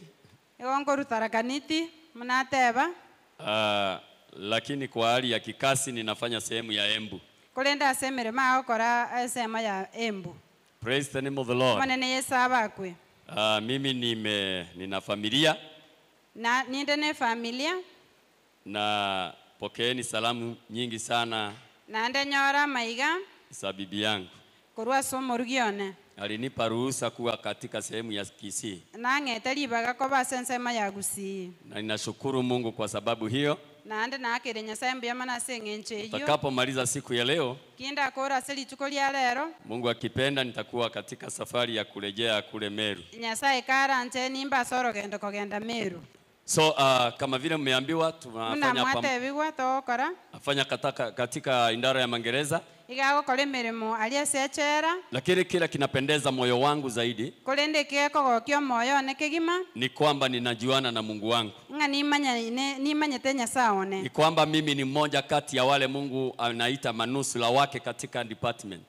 Lakini kwa hali ya kikasi ninafanya sehemu ya Embu. Praise the name of the Lord. Mimi nina familia. Na pokeeni salamu nyingi sana za bibi yangu. Alinipa ruhusa kuwa katika sehemu ya Kisii. Na ninashukuru Mungu kwa sababu hiyo. Tutakapomaliza siku ya leo, Mungu akipenda nitakuwa katika safari ya kurejea kule Meru. So kama vile mmeambiwa tunafanya katika idara ya Magereza. Lakini kila kinapendeza moyo wangu zaidi ni kwamba ninajuana na Mungu wangu. Ni kwamba mimi ni mmoja kati ya wale Mungu anaita manusula wake katika department.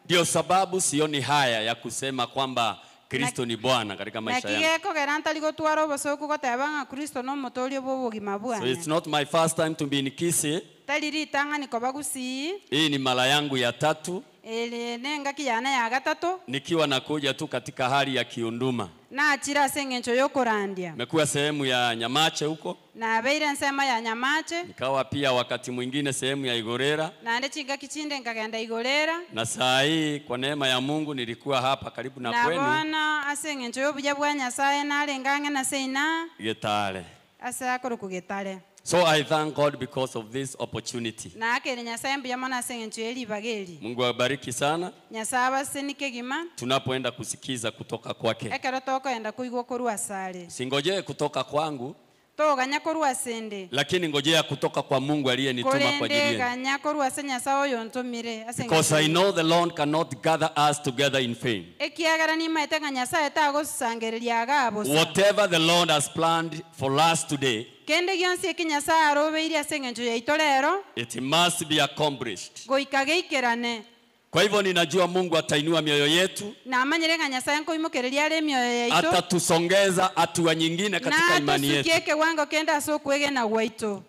Ndio sababu sioni haya ya kusema kwamba Kristo ni Bwana katika maisha yangu. So it's not my first time to be in Kisii. Hii ni mara yangu ya tatu. Nikiwa nakuja tu katika hali ya kiunduma. Nimekuwa sehemu ya Nyamache huko. Nikawa pia wakati mwingine sehemu ya Igorera. Na saa hii kwa neema ya Mungu nilikuwa hapa karibu na kwenu. Getare. So I thank God because of this opportunity. Mungu awabariki sana. Tunapoenda kusikiza kutoka kwake. Singojee kutoka kwangu, lakini ngojea kutoka kwa Mungu aliyenituma kwa ajili yenu. Because I know the Lord cannot gather us together in vain. Whatever the Lord has planned for us today, it must be accomplished. Kwa hivyo ninajua Mungu atainua mioyo yetu. Atatusongeza hatua nyingine katika imani yetu.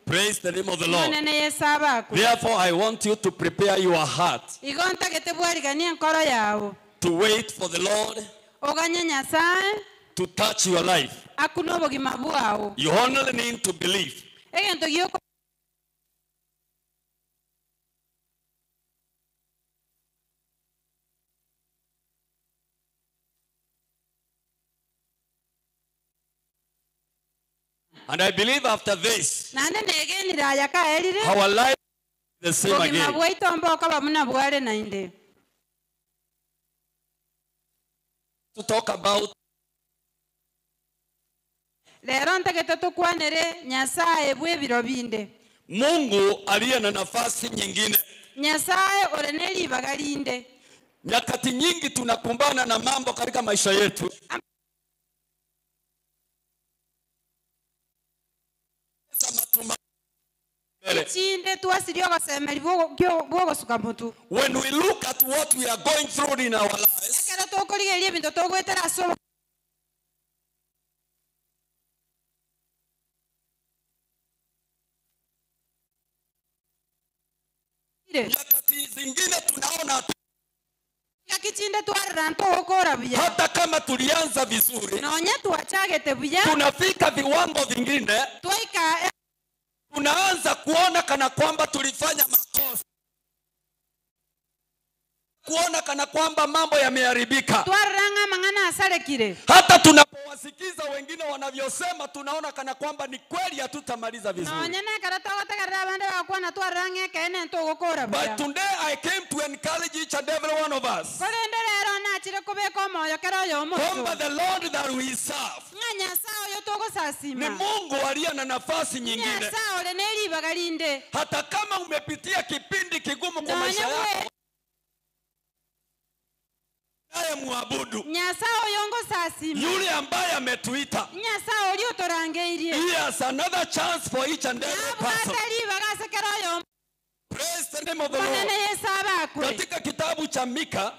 Praise the name of the Lord. Therefore I want you to prepare your heart to wait for the Lord to touch your life. You only need to believe. And I believe after this, our life is the same again. To talk about Mungu aliye na nafasi nyingine. Nyakati nyingi tunakumbana na mambo katika maisha yetu. When we look at what we are going through in our lives, nyakati zingine tunaona hata kama tulianza vizuri, tunafika viwango vingine, tunaanza kuona kana kwamba tulifanya makosa, kuona kana kwamba mambo yameharibika. Hata tunapowasikiza wengine wanavyosema, tunaona kana kwamba ni kweli hatutamaliza vizuri. But today I came to encourage each and every one of us kwamba the Lord that we serve ni Mungu aliye na nafasi nyingine. Hata kama umepitia kipindi kigumu kwa maisha yako, muabudu yule ambaye ametuita. He has another chance for each and every person. Praise the name of the Lord. Katika kitabu cha Mika,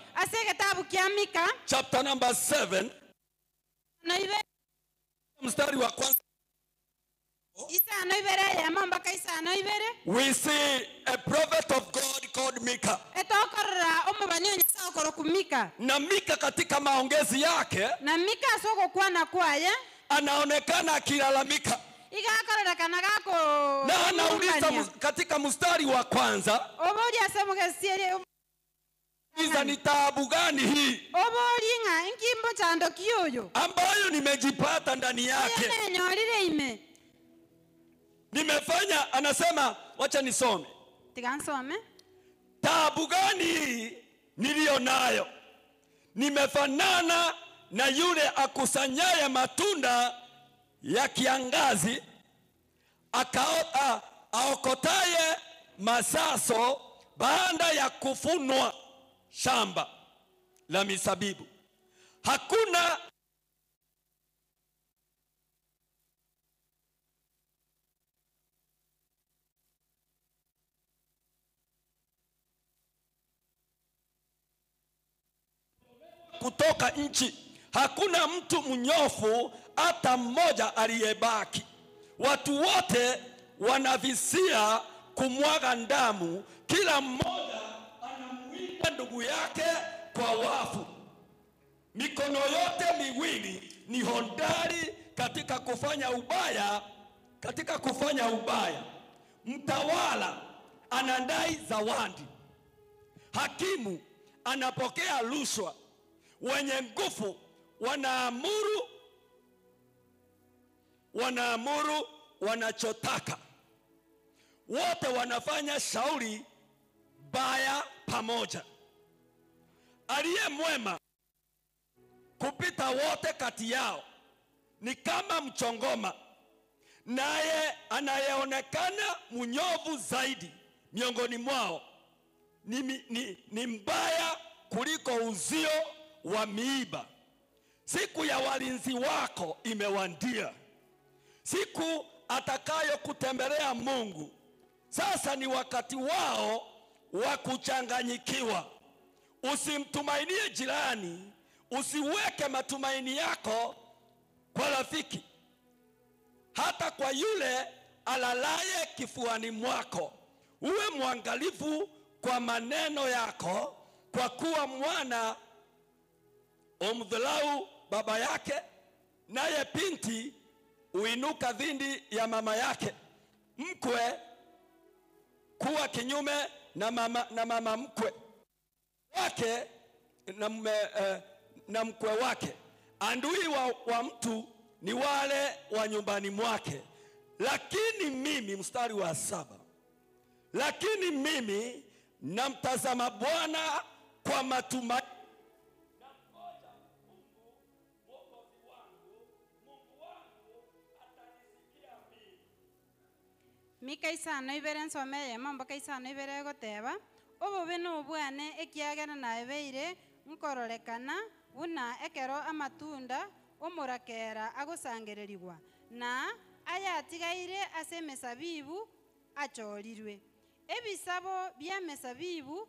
chapter number 7, mstari wa kwanza, we see a prophet of God called Mika. Na Mika katika maongezi yake anaonekana akilalamika. Na anauliza katika mstari wa kwanza, Iza ni taabu gani hii obolinga nkimbo chando kiyoyo ambayo nimejipata ndani yake? Nimefanya, anasema, wacha nisome. Tigansome. Taabu gani hii niliyo nayo? Nimefanana na yule akusanyaye matunda ya kiangazi, aokotaye masaso baada ya kufunwa shamba la misabibu. Hakuna kutoka nchi, hakuna mtu mnyofu hata mmoja aliyebaki. Watu wote wanavisia kumwaga damu, kila mmoja anamuita ndugu yake kwa wafu. Mikono yote miwili ni hodari katika kufanya ubaya, katika kufanya ubaya. Mtawala anadai zawadi, hakimu anapokea rushwa, wenye nguvu wanaamuru wanachotaka. Wote wanafanya shauri baya pamoja. Aliye mwema kupita wote kati yao ni kama mchongoma, naye anayeonekana mnyovu zaidi miongoni mwao ni mbaya kuliko uzio wa miiba. Siku ya walinzi wako imewandia, siku atakayo kutembelea Mungu. Sasa ni wakati wao wa kuchanganyikiwa. Usimtumainie jirani, usiweke matumaini yako kwa rafiki, hata kwa yule alalaye kifuani mwako. Uwe mwangalifu kwa maneno yako, kwa kuwa mwana umdhalau baba yake, naye binti uinuka dhidi ya mama yake. Mkwe kuwa kinyume na mama mkwe wake na mkwe wake. Andui wa mtu ni wale wa nyumbani mwake. Lakini mimi, mstari wa 7, lakini mimi namtazama Bwana kwa matumaini. Mika isano ibere nsomeye mambo kaisano ibere goteba obobe nobwane ekiagera nabeire nkororekana buna ekero amatunda omorakera agosangererigwa na ayatigaire ase emesabibu achorirwe. Ebisabo bya mesabibu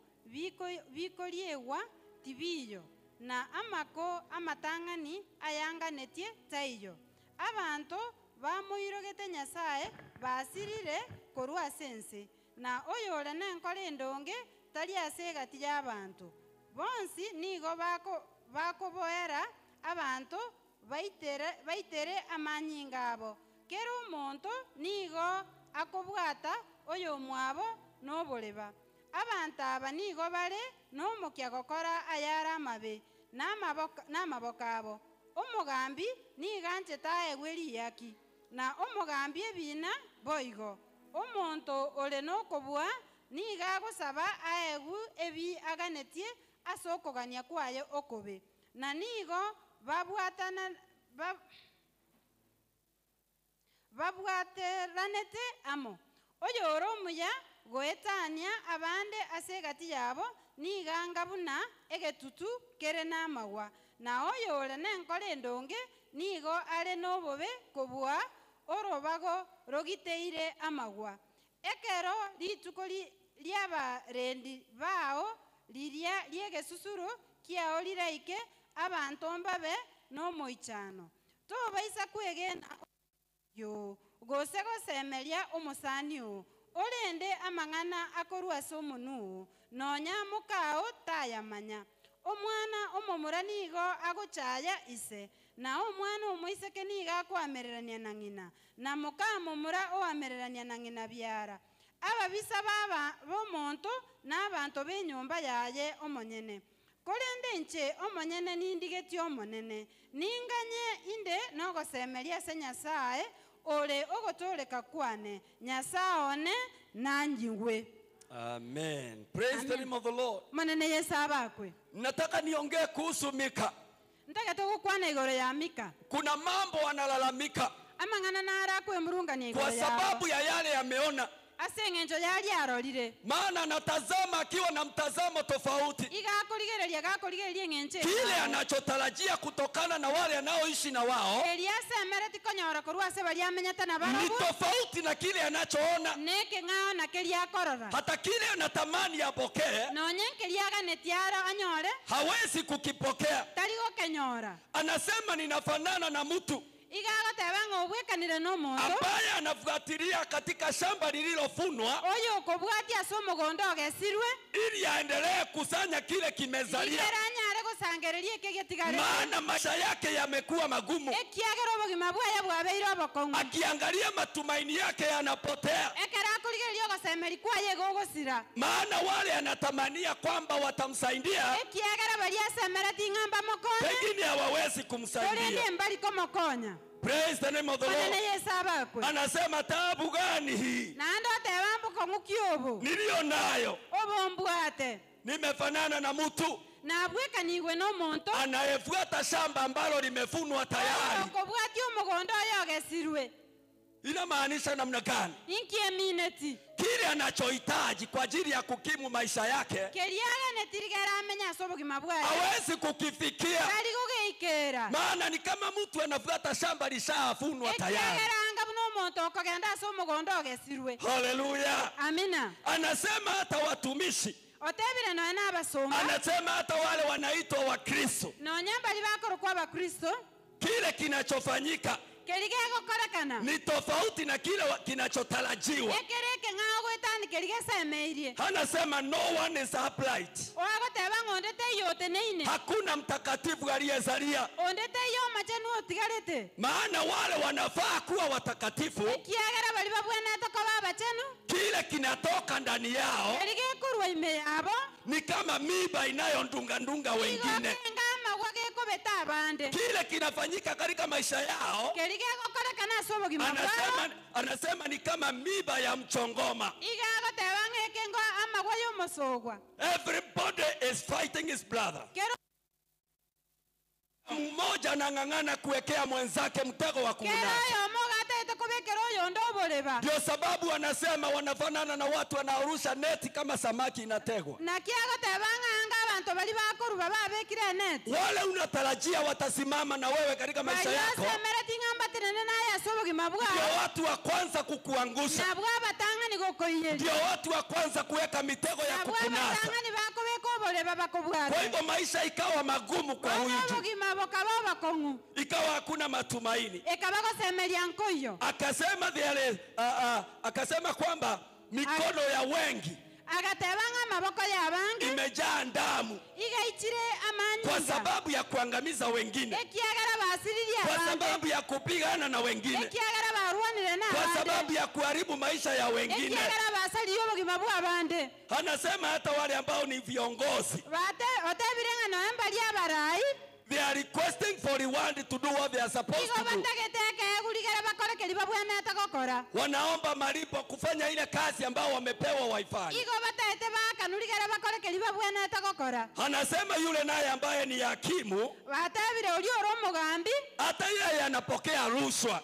bikoriegwa tibiyo na amako amatang'ani ayanganetie taiyo. Abanto bamoirogete Nyasaye basirire korwa sense na oyore nenkore endonge tari ase egati y'abanto bonsi nigo bakoboera abanto baitere amanyinga abo. Kera omonto nigo akobwata oyo mwabo n'oboreba. Abantu aba nigo bare n'omokia gokora ayara amabe n'amaboko abo. Omogambi nigo anchete aegwe riyaki na omogambi ebina boigo. Omonto ore nokobua nigo agosaba aegwe ebi aganetie ase okogania kwaye okobe, na nigo babwateranete amo. Oyore omuya goetania abande ase egati yabo nigo anga buna egetutu kere n'amagwa, na oyore nenkore endonge nigo are n'obobe kobua orobago rogiteire amagwa. Ekero rituko ry'abarendi bao riria riegesusuru kiao riraike abanto mbabe n'omoichano. Tobaisa kwegena yo gose gosemeria omosani oo orende amang'ana akorwa ase omonu nonya mokao tayamanya. Omwana omomura nigo agochaya ise, na omwana omoiseke nigo akoamererania na ng'ina, na moka momura oamererania na ng'ina biara. Ababisa baba b'omonto n'abanto b'enyumba yaye omonyene. Korende nche omonyene nindigetie omonene, ninganye inde nogosemeria ase Nyasaye ore ogotoreka kwane, Nyasaye one nanjingwe. Amen. Praise Amen. The name of the Lord. Manene Yesu abakwe. Nataka niongee kuhusu Mika. Nataka tugukwana igoro ya Mika. Kuna mambo analalamika. Amang'ana narakwe murungani igoro kwa sababu ya yale yameona. Ase eng'encho yari arorire. Maana anatazama akiwa na mtazamo tofauti. Igakorigereria gakorigereria eng'encho. Kile anachotarajia kutokana na wale anaoishi na wao ni tofauti na kile anachoona. Hata kile anatamani apokee hawezi kukipokea. Anasema ninafanana na mtu ambaye anafuatilia katika shamba lililofunwa ili aendelee kusanya kile kimezalia. Maana maisha yake yamekuwa magumu. Akiangalia matumaini yake yanapotea. Maana wale anatamania kwamba watamsaidia pengine hawawezi kumsaidia. Praise the name of the Lord. Anasema taabu gani hii niliyo nayo? Nimefanana na mtu anayefuata shamba ambalo limefunwa tayari. Inamaanisha namna gani? Kile anachohitaji kwa ajili ya kukimu maisha yake hawezi kukifikia. Maana ni kama mtu anafuata shamba lishafunwa tayari. Haleluya. Amina. Anasema hata watumishi, anasema hata wale wanaitwa Wakristo, kile kinachofanyika ni tofauti na kile kinachotarajiwa. Anasema no one is upright. Hakuna mtakatifu aliyezalia. Maana wale wanafaa kuwa watakatifu, kile kinatoka ndani yao ni kama miba inayondunga ndunga wengine. Kile kinafanyika katika maisha yao, anasema ni kama miba ya mchongoma. Everybody is fighting his brother. Mmoja anang'ang'ana kuwekea mwenzake mtego wa kumnasa. Ndio sababu wanasema wanafanana na watu wanaorusha neti kama samaki inategwa. Wale unatarajia watasimama na wewe katika maisha yako, ndio watu wa kwanza kukuangusha. Ndio watu wa kwanza kuweka mitego ya kukunasa. Kwa hivyo maisha ikawa magumu kwa huyu, ikawa hakuna matumaini. Akasema akasema kwamba mikono ya wengi imejaa damu kwa sababu ya kuangamiza wengine, kwa sababu ya kupigana na wengine, kwa sababu ya kuharibu maisha ya wengine. Anasema hata wale ambao ni viongozi, they are requesting for reward to do what they are supposed to do. Wanaomba malipo kufanya ile kazi ambao wamepewa waifanye. Anasema yule naye ambaye ni hakimu, hata yeye anapokea rushwa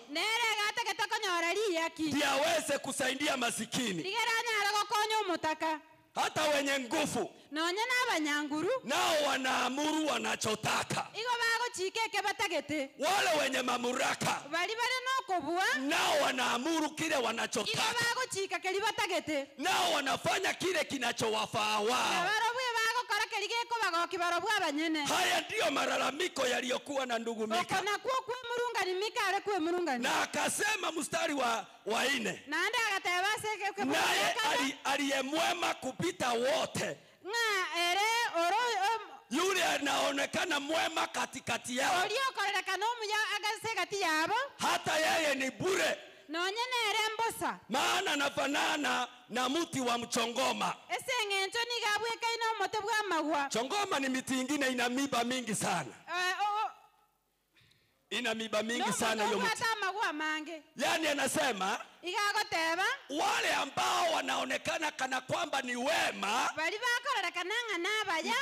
ndiye aweze kusaidia masikini. Hata wenye nguvu nao wanaamuru wanachotaka. Wale wenye mamlaka nao wanaamuru kile wanachotaka. Nao wanafanya kile kinachowafaa wao. Haya ndiyo malalamiko yaliyokuwa na ndugu Mika. Na akasema mstari wa 4, naye aliye mwema kupita wote, yule anaonekana mwema katikati yao, hata yeye ni bure, maana anafanana na mti wa mchongoma. Chongoma ni miti ingine ina miba mingi sana. Ina miba mingi sana hiyo mti. Yani anasema wale ambao wanaonekana kana kwamba ni wema,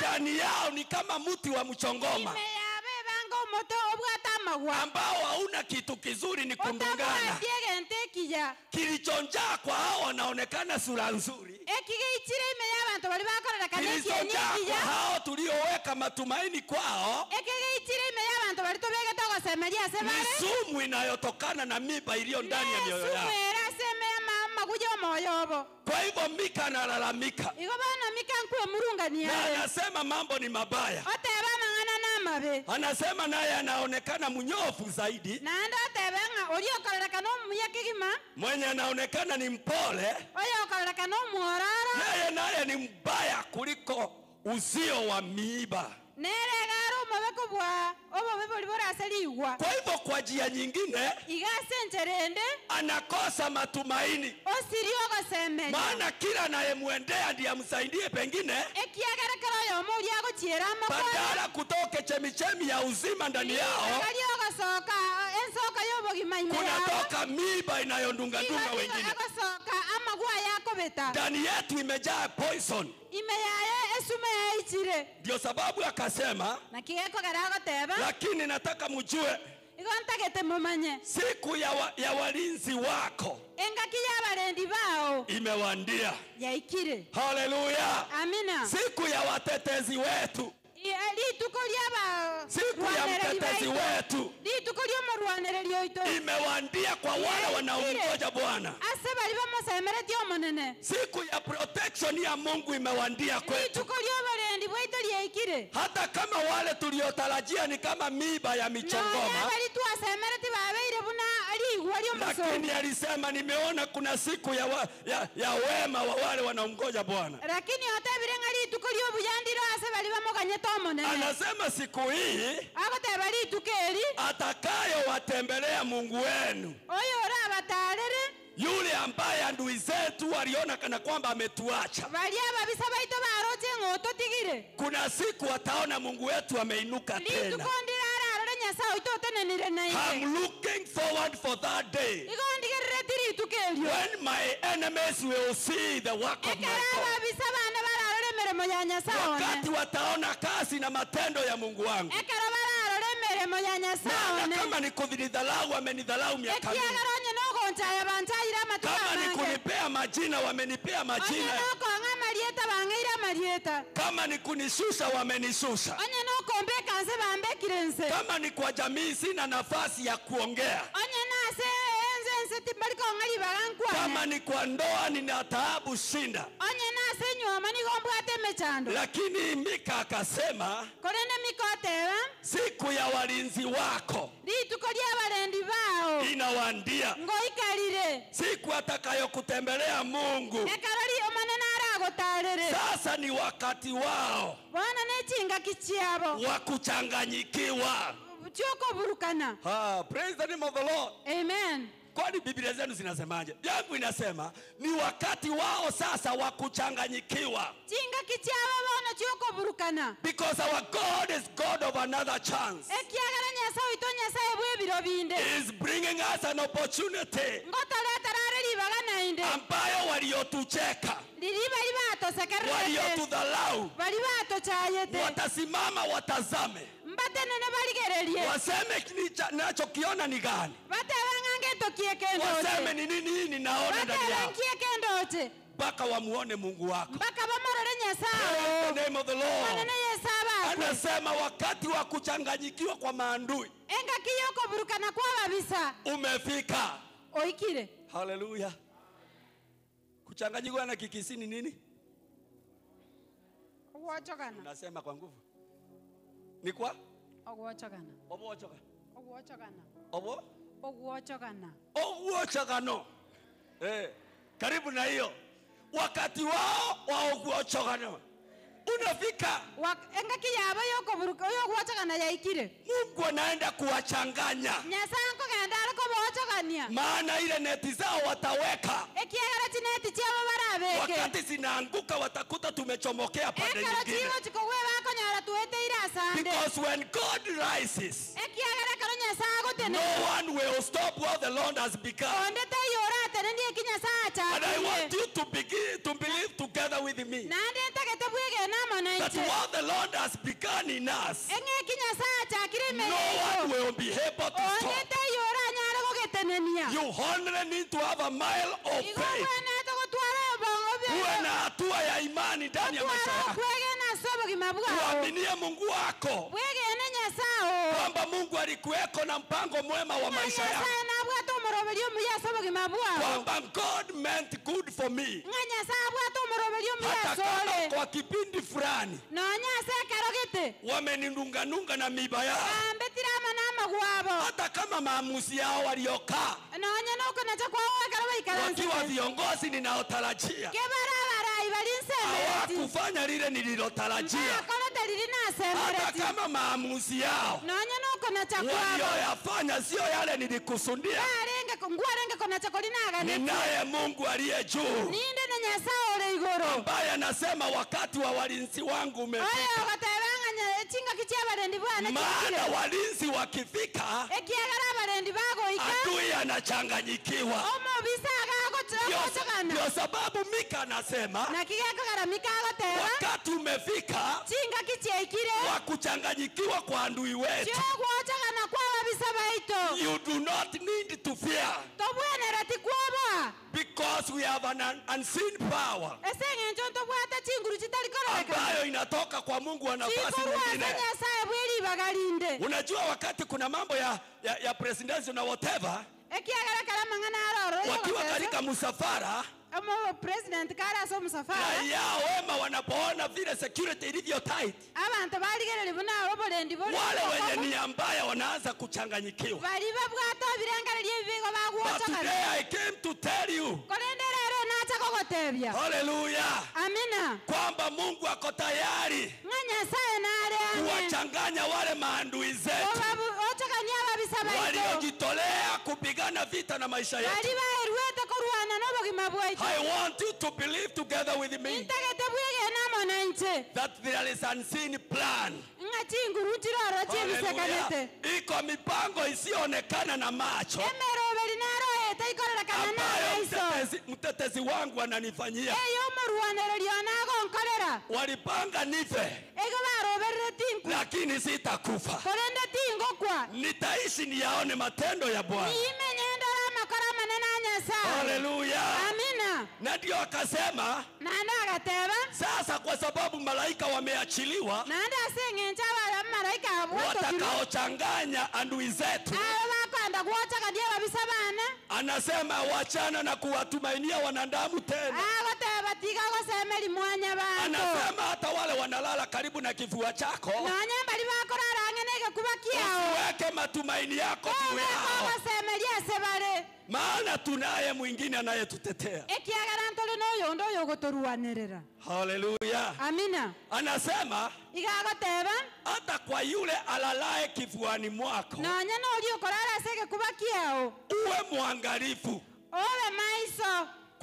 ndani yao ni kama mti wa mchongoma ambao hauna kitu kizuri, ni kundungana. Kilichonjaa kwa hao wanaonekana sura nzuri, kilichonjaa kwa hao tulioweka matumaini kwao ni sumu inayotokana na miba iliyo ndani ya mioyo yao. Kwa hivyo Mika analalamika na anasema mambo ni mabaya. Anasema naye anaonekana mnyofu zaidi, mwenye anaonekana ni mpole, yeye naye ni mbaya kuliko uzio wa miiba. Kwa hivyo kwa njia nyingine anakosa matumaini, maana kila anayemwendea ndiye amsaidie, pengine badala kutoke chemichemi ya uzima ndani yao kunatoka miiba inayondunga-dunga wengine. Ndani yetu imejaa poison. Ndio sababu akasema, lakini nataka mjue siku ya walinzi wako imewandia. Haleluya. Amina. Siku ya watetezi wetu, siku ya mtetezi wetu imewandia kwa wale wanaomngoja Bwana. Siku ya protection ya Mungu imewandia kwetu. Hata kama wale tuliotarajia ni kama miiba ya michongoma, lakini alisema nimeona kuna siku ya wema wa wale wanaomngoja Bwana. Anasema siku hii atakayowatembelea Mungu wenu, yule ambaye adui zetu waliona kana kwamba ametuacha, kuna siku wataona Mungu wetu ameinuka tena. I'm looking forward for that day when my enemies will see the work of my God. Wakati wataona kazi na matendo ya Mungu wangu. Maana kama ni kunidharau, wamenidharau miaka mingi. Kama ni kunipea majina, wamenipea majina. Kama ni kunishusha, wamenishusha. Kama ni kwa jamii sina nafasi ya kuongea. Kama ni kwa ndoa nina taabu shinda. Lakini Mika akasema siku ya walinzi wako inawandia, siku atakayokutembelea Mungu. Sasa ni wakati wao wa kuchanganyikiwa. Praise the name of the Lord. Amen. Kwani Biblia zenu zinasemaje? Yangu inasema ni wakati wao sasa wa kuchanganyikiwa. Because our God is God of another chance. He is bringing us an opportunity ambayo waliotucheka, waliotudhalau, watasimama watazame, waseme ninachokiona ni gani, waseme ni nini hii ninaona ndani yao, mpaka wamuone Mungu wako. Praise the name of the Lord. Anasema wakati wa kuchanganyikiwa kwa maadui umefika. Hallelujah. Kuchanganyikiwa na kikisi ni nini? Nasema kwa nguvu. Ni kwa? Ogwochogana. Ogwochogana. Ogwochogana. Obo? Ogwochogana. Ogwochogano. Karibu na hiyo. Wakati wao wa ogwochogano unafika. Engaki yabo yokoburuka yogwochogana yaikire. Mungu anaenda kuwachanganya. Nyasaye nkogenda Maana ile neti zao wataweka, wakati zinaanguka watakuta tumechomokea pande nyingine. Because when God rises, no one will stop what the Lord has begun. And I want you to begin to believe together with me that what the Lord has begun in us, no one will be able to stop. You only need to have a mile of faith. Uwe na hatua ya imani ndani ya maisha yako. Uaminie Mungu wako kwamba Mungu alikuweko na mpango mwema wa maisha yako, kwamba God meant good for me. Hata kama kwa kipindi fulani wameninunganunga na miba yao, hata kama maamuzi yao waliokaa wakiwa viongozi ninaotarajia hawakufanya lile nililotarajia, hata kama maamuzi yao walioyafanya sio yale nilikusudia, ninaye Mungu aliye juu ambaye anasema wakati wa walinzi wangu umefika. Maana walinzi wakifika, adui anachanganyikiwa. Ndio sababu Mika anasema wakati umefika wa kuchanganyikiwa kwa adui wetu. You do not need to fear, because we have an unseen power ambayo inatoka kwa Mungu wa nafasi nyingine. Unajua wakati kuna mambo ya presidency na whatever, wakiwa katika msafara, raia wema wanapoona vile security ilivyo tight, wale wenye nia mbaya wanaanza kuchanganyikiwa. But today I came to tell you, hallelujah, amina, kwamba Mungu ako tayari kuwachanganya wale maadui zetu waliojitolea kupigana vita na maisha yetu. I want you to believe together with me that there is unseen plan. Hallelujah. Iko mipango isiyoonekana na macho ambayo mtetezi wangu ananifanyia. Walipanga nife, lakini sitakufa. Nitaishi niyaone matendo ya Bwana. Hallelujah. Amina. Na ndio akasema, sasa kwa sababu malaika wameachiliwa watakaochanganya adui zetu, anasema wachana na kuwatumainia wanadamu tena. Anasema hata wale wanalala karibu na kifua chako, usiweke matumaini yako juu yao, maana tunaye mwingine anayetutetea. Hallelujah. Amina. Anasema hata kwa yule alalaye kifuani mwako, uwe mwangalifu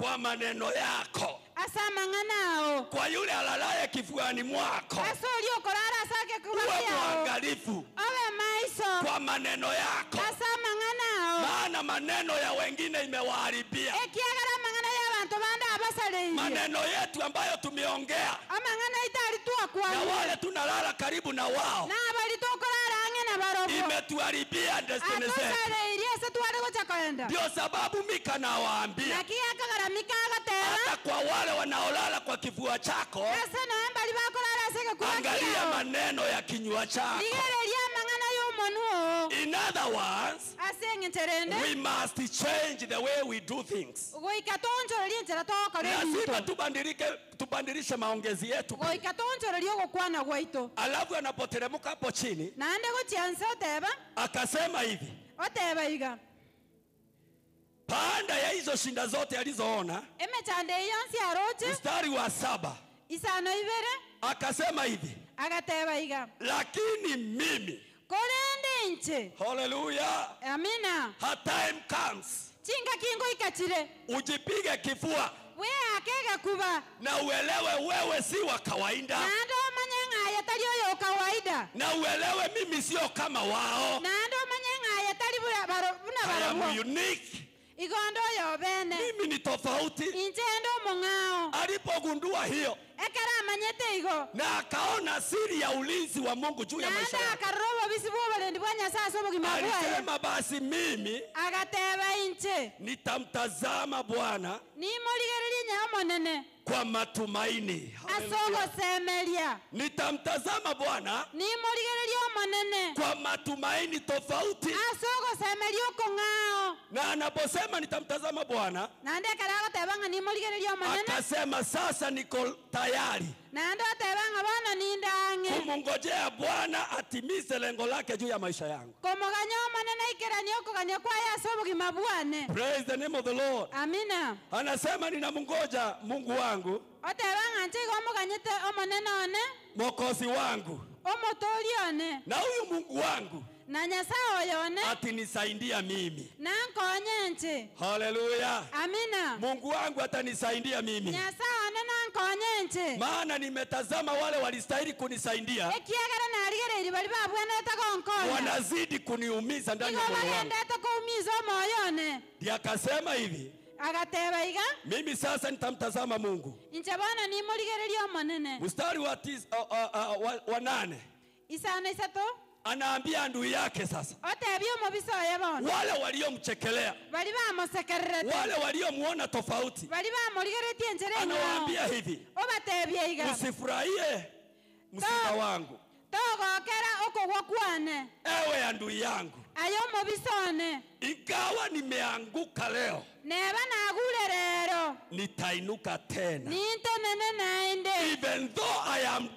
kwa maneno yako. Kwa yule alalaye kifuani mwako, uwe mwangalifu kwa maneno yako, maana maneno ya wengine imewaharibia. Maneno yetu ambayo tumeongea na wale tunalala karibu na wao, imetuharibia destiny zetu. Ndio sababu Mika nawaambia, hata kwa wale wanaolala kwa kifua chako, angalia maneno ya kinywa chako. In other words, we must change the way we do things. Lazima tubadilishe maongezi yetu. Alafu anapoteremka hapo chini, akasema hivi, baada ya hizo shinda zote alizoona, mstari wa 7, akasema hivi, lakini mimi inche. Hallelujah. Amina. Her time comes. Chinga kingo ikachire. Ujipige kifua. We akega kuba. Na uelewe wewe si wa kawaida. Na ndo manyanga yatali oyo kawaida. Na uelewe mimi sio kama wao. Na ndo manyanga yatali buna I am barabo. unique. Igondo yo bene. Mimi ni tofauti. Inche ndo mungao. Alipogundua hiyo, ekera amanyete igo. Na akaona siri ya ulinzi wa Mungu juu ya maisha yake. Na akarobo bisibu balendi bwa Nyasaye sobogima bwaye. Alisema basi mimi agateba inche nitamtazama Bwana nimoligererie nyamonene kwa matumaini. Asogosemeria. Nitamtazama Bwana nimoligererie omonene kwa matumaini tofauti. Asogosemeria okong'ao. Na anaposema nitamtazama Bwana, na ndekera agateba ng'a nimoligererie omonene, akasema sasa niko tayari. Na ndo ateba ng'a bono nindange kumngojea Bwana atimize lengo lake juu ya maisha yangu. Komoganya omonene aikeranie okogania kwaye ase obogima bwane. Praise the name of the Lord. Amina. Anasema ninamngoja Mungu wangu, oteba ng'a nche igo omoganyete omonene one, Mwokozi wangu, omotori one, na huyu Mungu wangu na Nyasaye oyo one atanisaidia mimi. Na nkonye nche. Hallelujah. Amina. Mungu wangu atanisaidia mimi. Nyasaye one na nkonye nche. Maana nimetazama wale walistahili kunisaidia, ekiagera narigereiri bari babwenete gonkonya, wanazidi kuniumiza ndani ya igo moyo wangu. bagendete kuumiza omoyo one. Ndiye akasema hivi, agateba iga, mimi sasa nitamtazama Mungu. Inche bono nimorigererie omonene. Mstari wa 8. Isano isato. Anaambia ndui yake sasa, otebia omobisa oye bono, wale waliomchekelea, bari bamosekererete, wale waliomuona tofauti, bari bamorigeretie enchera eng'ao, anawaambia hivi, obatebia iga, usifurahie msiba wangu, togokera okogwa kwane, ewe andui yangu, ayo omobisa one, ingawa nimeanguka leo, neba nagure rero, nitainuka tena, nintenene naende. Even though I am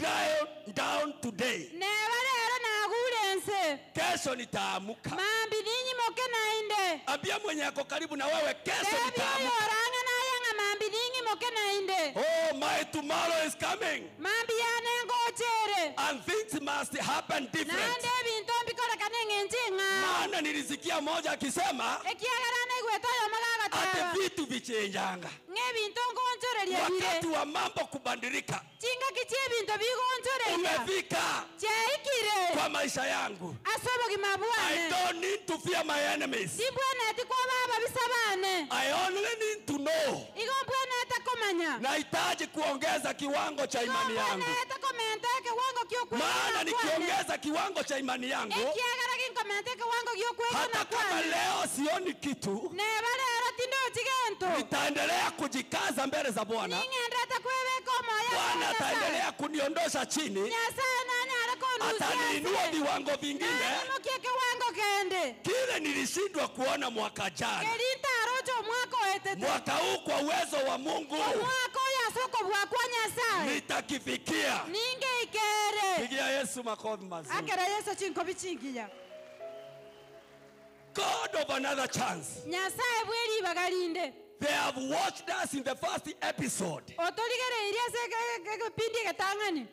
down today, neba rero nagure nse, kesho nitaamuka. Mambi ninyimoke naende. Ambia mwenye ako karibu na wewe, kesho nitaamuka. Oranga nayanga mambi ninyimoke naende. Oh, my tomorrow is coming. Mambi yane ngochere. And things must happen different. Naende bintu mbikorekane ng'enje ng'a. Maana nilisikia moja akisema, ekiagera naigwete oyo magagateba, ati vitu vichenjanga. Ng'e bintu ngonchoreria bire. Wakati wa mambo kubadilika, chingaki chie bintu bigonchoreria umefika chiaikire kwa maisha yangu. Ase obogima bwane. I don't need to fear my enemies. Simbwenete kwa baba bisabane. I only need to know. Igo mbwenete komanya. Nahitaji kuongeza kiwango cha imani yangu. Mbwenete komenta kiwango kyokwegena. Maana nikiongeza kiwango cha imani yangu, ekiagera ginkomenta kiwango kyokwegena hata kama leo sioni kitu, neba rero tindochi gento, nitaendelea kujikaza mbele za Bwana. Ning'endete kwebeka omoyo. Bwana ataendelea kuniondosha chini, Nyasaye nanyare kondusia, ataniinua viwango vingine. Nanimukie kiwango kende kile nilishindwa kuona mwaka jana, kerintarocho mwaka oetete, mwaka huu kwa uwezo wa Mungu, omwaka oyo ase okobua kwa Nyasaye nitakifikia. Ningeikere. Pigia Yesu makofi mazuri. Akera Yesu chinkobi chingiya. God of another chance. Nyasaye bweri bagalinde. They have watched us in the first episode. Otorigereirie ase kipindi getang'ani.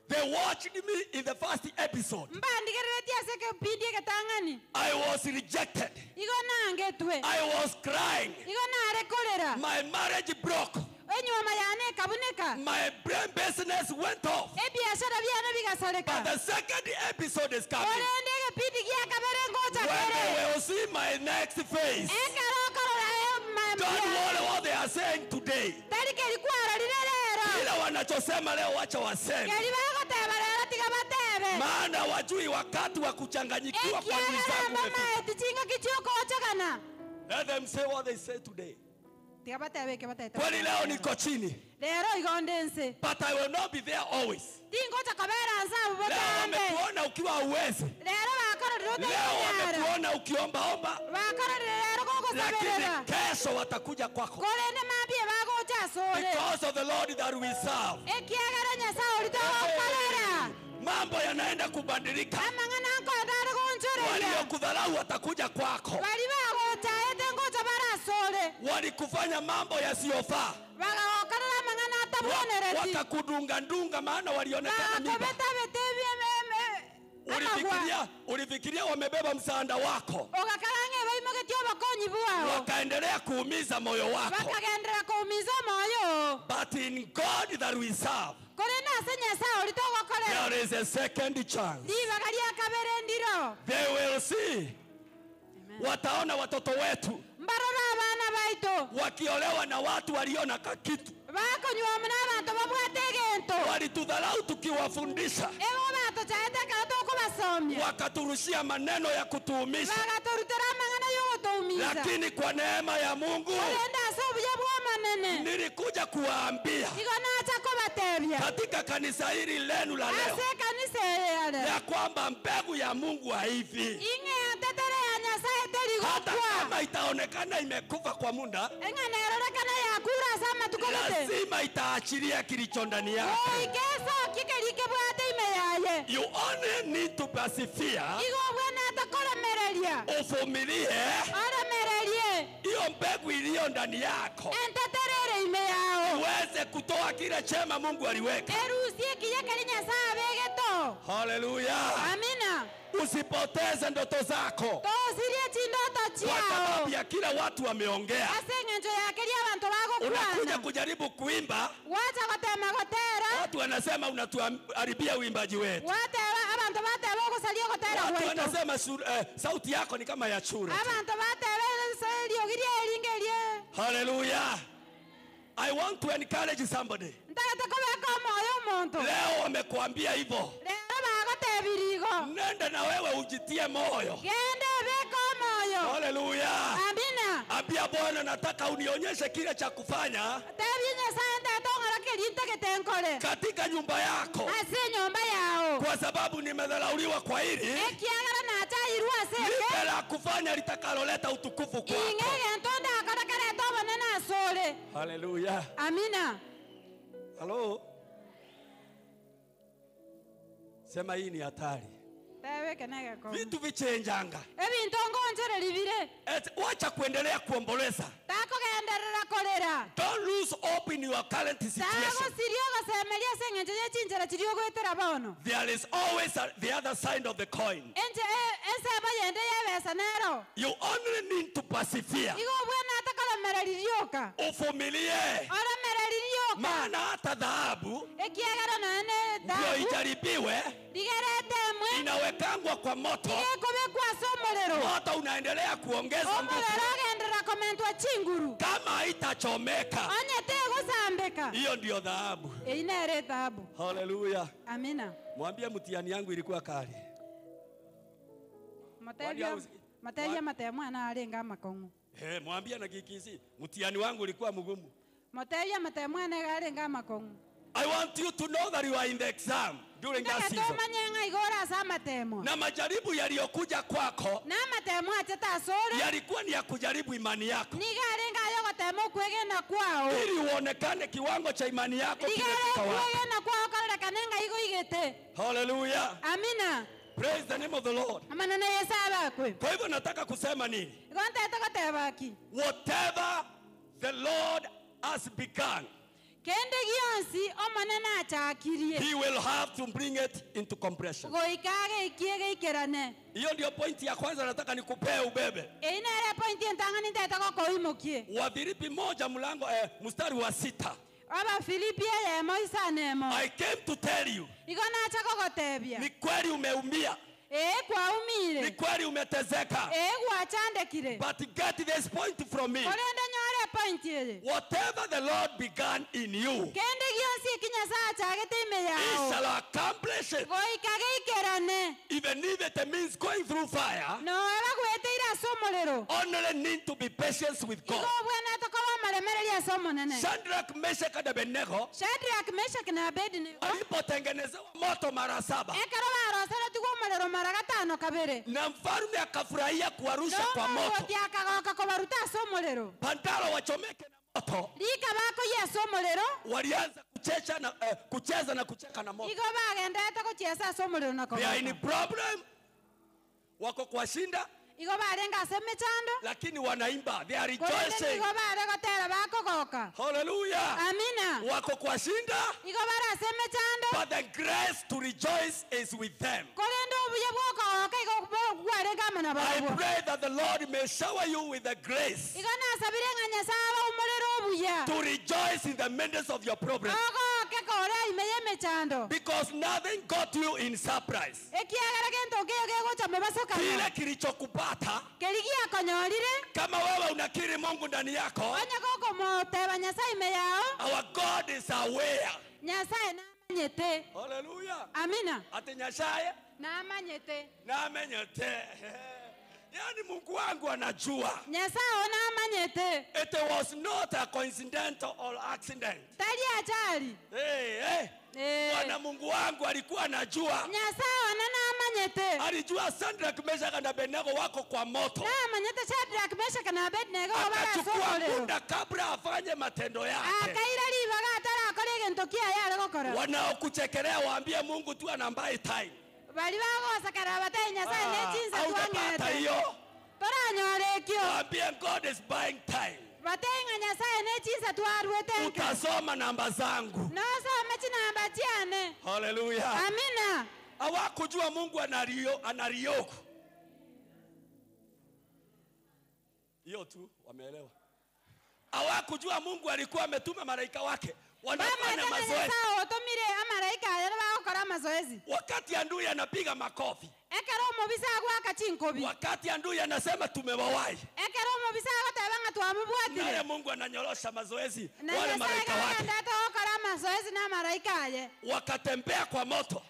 They watched me in the first episode. Mbandigereretie ase kipindi getang'ani. I was rejected. Igo nangetwe. I was crying. Igo narekorera. My marriage broke. Enyuoma yane ekabuneka. My brain business went off. Ebiashara biane bigasareka. But the second episode is coming. Orende kipindi gia kabere ngocha When kere. they will see my next face. Don't worry what they are saying today. Tarike likwarorire rero. Kila wanachosema leo wacha waseme. Keri bagoteba rero tiga batebe. Maana wajui wakati wa kuchanganyikiwa kwa adui zangu umefika. Let them say what they say today. Kweli leo niko chini. Lero igondense. But I will not be there always. Tingoja kabera nsabu Leo botambe. wamekuona ukiwa uwezi. Lero bakorera Leo wamekuona ukiombaomba. Bakorera lero gogosaberera. Lakini kesho watakuja kwako. Korende mambie bagocha sore. Because of the Lord that we serve. Ekiagera Nyasaye oritogokorera. Mambo yanaenda kubadilika. Amang'ana nkodare gonchoreria. Waliokudharau watakuja kwako. Bali bagochaete ngocha barasore. Walikufanya mambo yasiyofaa. Bagagokorera amang'ana atabwonereti. Wakakudunga ndunga maana walionekana miba. Ulifikiria wamebeba msaada wako, wakaendelea kuumiza moyo wako. But in God that we serve, there is a second chance. They will see. Wataona watoto wetu wakiolewa na watu waliona kakitu. Walitudharau tukiwafundisha, wakaturushia maneno ya kutuumisha. Lakini kwa neema ya Mungu nilikuja kuwaambia katika kanisa hili lenu la leo ya kwamba mbegu ya Mungu haifi. Hata kama itaonekana imekufa kwa muda, lazima itaachilia kilicho ndani yake. You only need to persevere. Uvumilie hiyo mbegu iliyo ndani yako uweze kutoa kile chema Mungu aliweka. Hallelujah. Amina. Usipoteze ndoto zako kwa sababu ya kila watu wameongea. Unakuja kujaribu kuimba, watu wanasema unatuharibia uimbaji wetu. Watu wanasema sauti yako ni kama ya chura. Hallelujah. I want to encourage somebody. Leo wamekuambia hivyo, nenda na wewe ujitie moyo. Hallelujah. Amina. Ambia Bwana, nataka unionyeshe kile cha kufanya katika nyumba yako, kwa sababu nimedharauliwa kwa hili. Nipe la kufanya litakaloleta utukufu kwako. Hallelujah. Amina. Hello. Sema hii ni hatari. Vitu vichenjanga. Wacha kuendelea kuomboleza. Don't lose hope in your current situation. There is always the other side of the coin. You only need to persevere. Uvumilie. Maana hata dhahabu ndio ijaribiwe, inawekangwa kwa moto. Moto unaendelea kuongeza nguvu. Kama haitachomeka, hiyo ndio dhahabu. Hallelujah. Amina. Mwambie mtihani yangu ilikuwa kali. Materia matemwa alenga makongo. Mwambie na kikisi, mtihani wangu ulikuwa mgumu. Materia matemwa alenga makongo. I want you to know that you are in the exam during that season. Na majaribu yaliyokuja kwako yalikuwa ni ya kujaribu imani yako, ili uonekane kiwango cha imani yako kimefika wapi. Hallelujah. Amina. Praise the name of the Lord. Kwa hivyo nataka kusema nini? Whatever the Lord has begun, he will have to bring it into compression. Hiyo ndio pointi ya kwanza nataka nikupee ubebe. Wafilipi 1 mlango mstari wa 6. I came to tell you, ni kweli umeumia, ni kweli umetezeka, but get this point from me. Whatever the Lord began in you, he shall accomplish it. Even if it means going through fire, only need to be patient with God. Shadrach, Meshach and Abednego walipotengenezewa moto mara 7, na mfalme akafurahia kuwarusha kwa moto, pandalo wachomeke na moto, walianza kucheza na kucheka na moto. They are in problem, wako kwa shinda, Igo barenga ase emechando. Lakini wanaimba, they are rejoicing. Igo bare gotera bakogoka. Hallelujah. Amina. Wako kwa shinda. Igo bare ase emechando. But the grace to rejoice is with them. Korende obuya bwokogoka igo bwarenga amana I barabwo. pray that the Lord may shower you with the grace Igo nasabire ng'a Nyasaye abaumorere obuya. to rejoice in the midst of your problem. Ogoke kore ime y'emechando. Because nothing got you in surprise. Ekiagera gento nkeyo gegocha mobasokano. Kile kilichokupata, Keri giakonyorire. kama wewe unakiri Mungu ndani yako, Onye gokomoteba Nyasaye ime yao. our God is aware. Nyasaye namanyete. Hallelujah. Amina. Ati Nyasaye namanyete. Namenyete. Yani Mungu wangu anajua. Nyasaye namanyete. It was not a coincidental or accident. Tari ajali. Hey, hey. Bwana Mungu wangu alikuwa anajua. Nyasaye namanyete. Alijua Shadrach, Meshach na Abednego wako kwa moto. Namanyete Shadrach, Meshach na Abednego Akachukua barasomorero. muda kabla afanye matendo yake. Akaira ribaga atarakora egento kiaye are gokora. Wanaokuchekelea waambie Mungu tu anambai time. Bari bagosakara bataye Nyasaye nechinsa Hautapata twang'ete. hiyo. Toranyora ekio. Waambie God is buying time. Bataye ng'a Nyasaye nechinsa twarwete enka. Utasoma namba zangu. Nosome chinamba chiane. Hallelujah. Amina. Hawakujua Mungu anarioku. Hiyo tu wameelewa. Hawakujua Mungu alikuwa ametuma malaika wake wanafanya mazoezi. Nyasaye otomire amalaika aya bagokora mazoezi. Wakati adui anapiga makofi. Ekero omobisa agwaka chinkobi. Wakati adui anasema tumewawahi. Ekero omobisa agoteba ng'a twamobwatire. Naye Mungu ananyorosha mazoezi Na wale Nyasaye malaika wake. agenda mazoezi na malaika aye. Wakatembea kwa moto.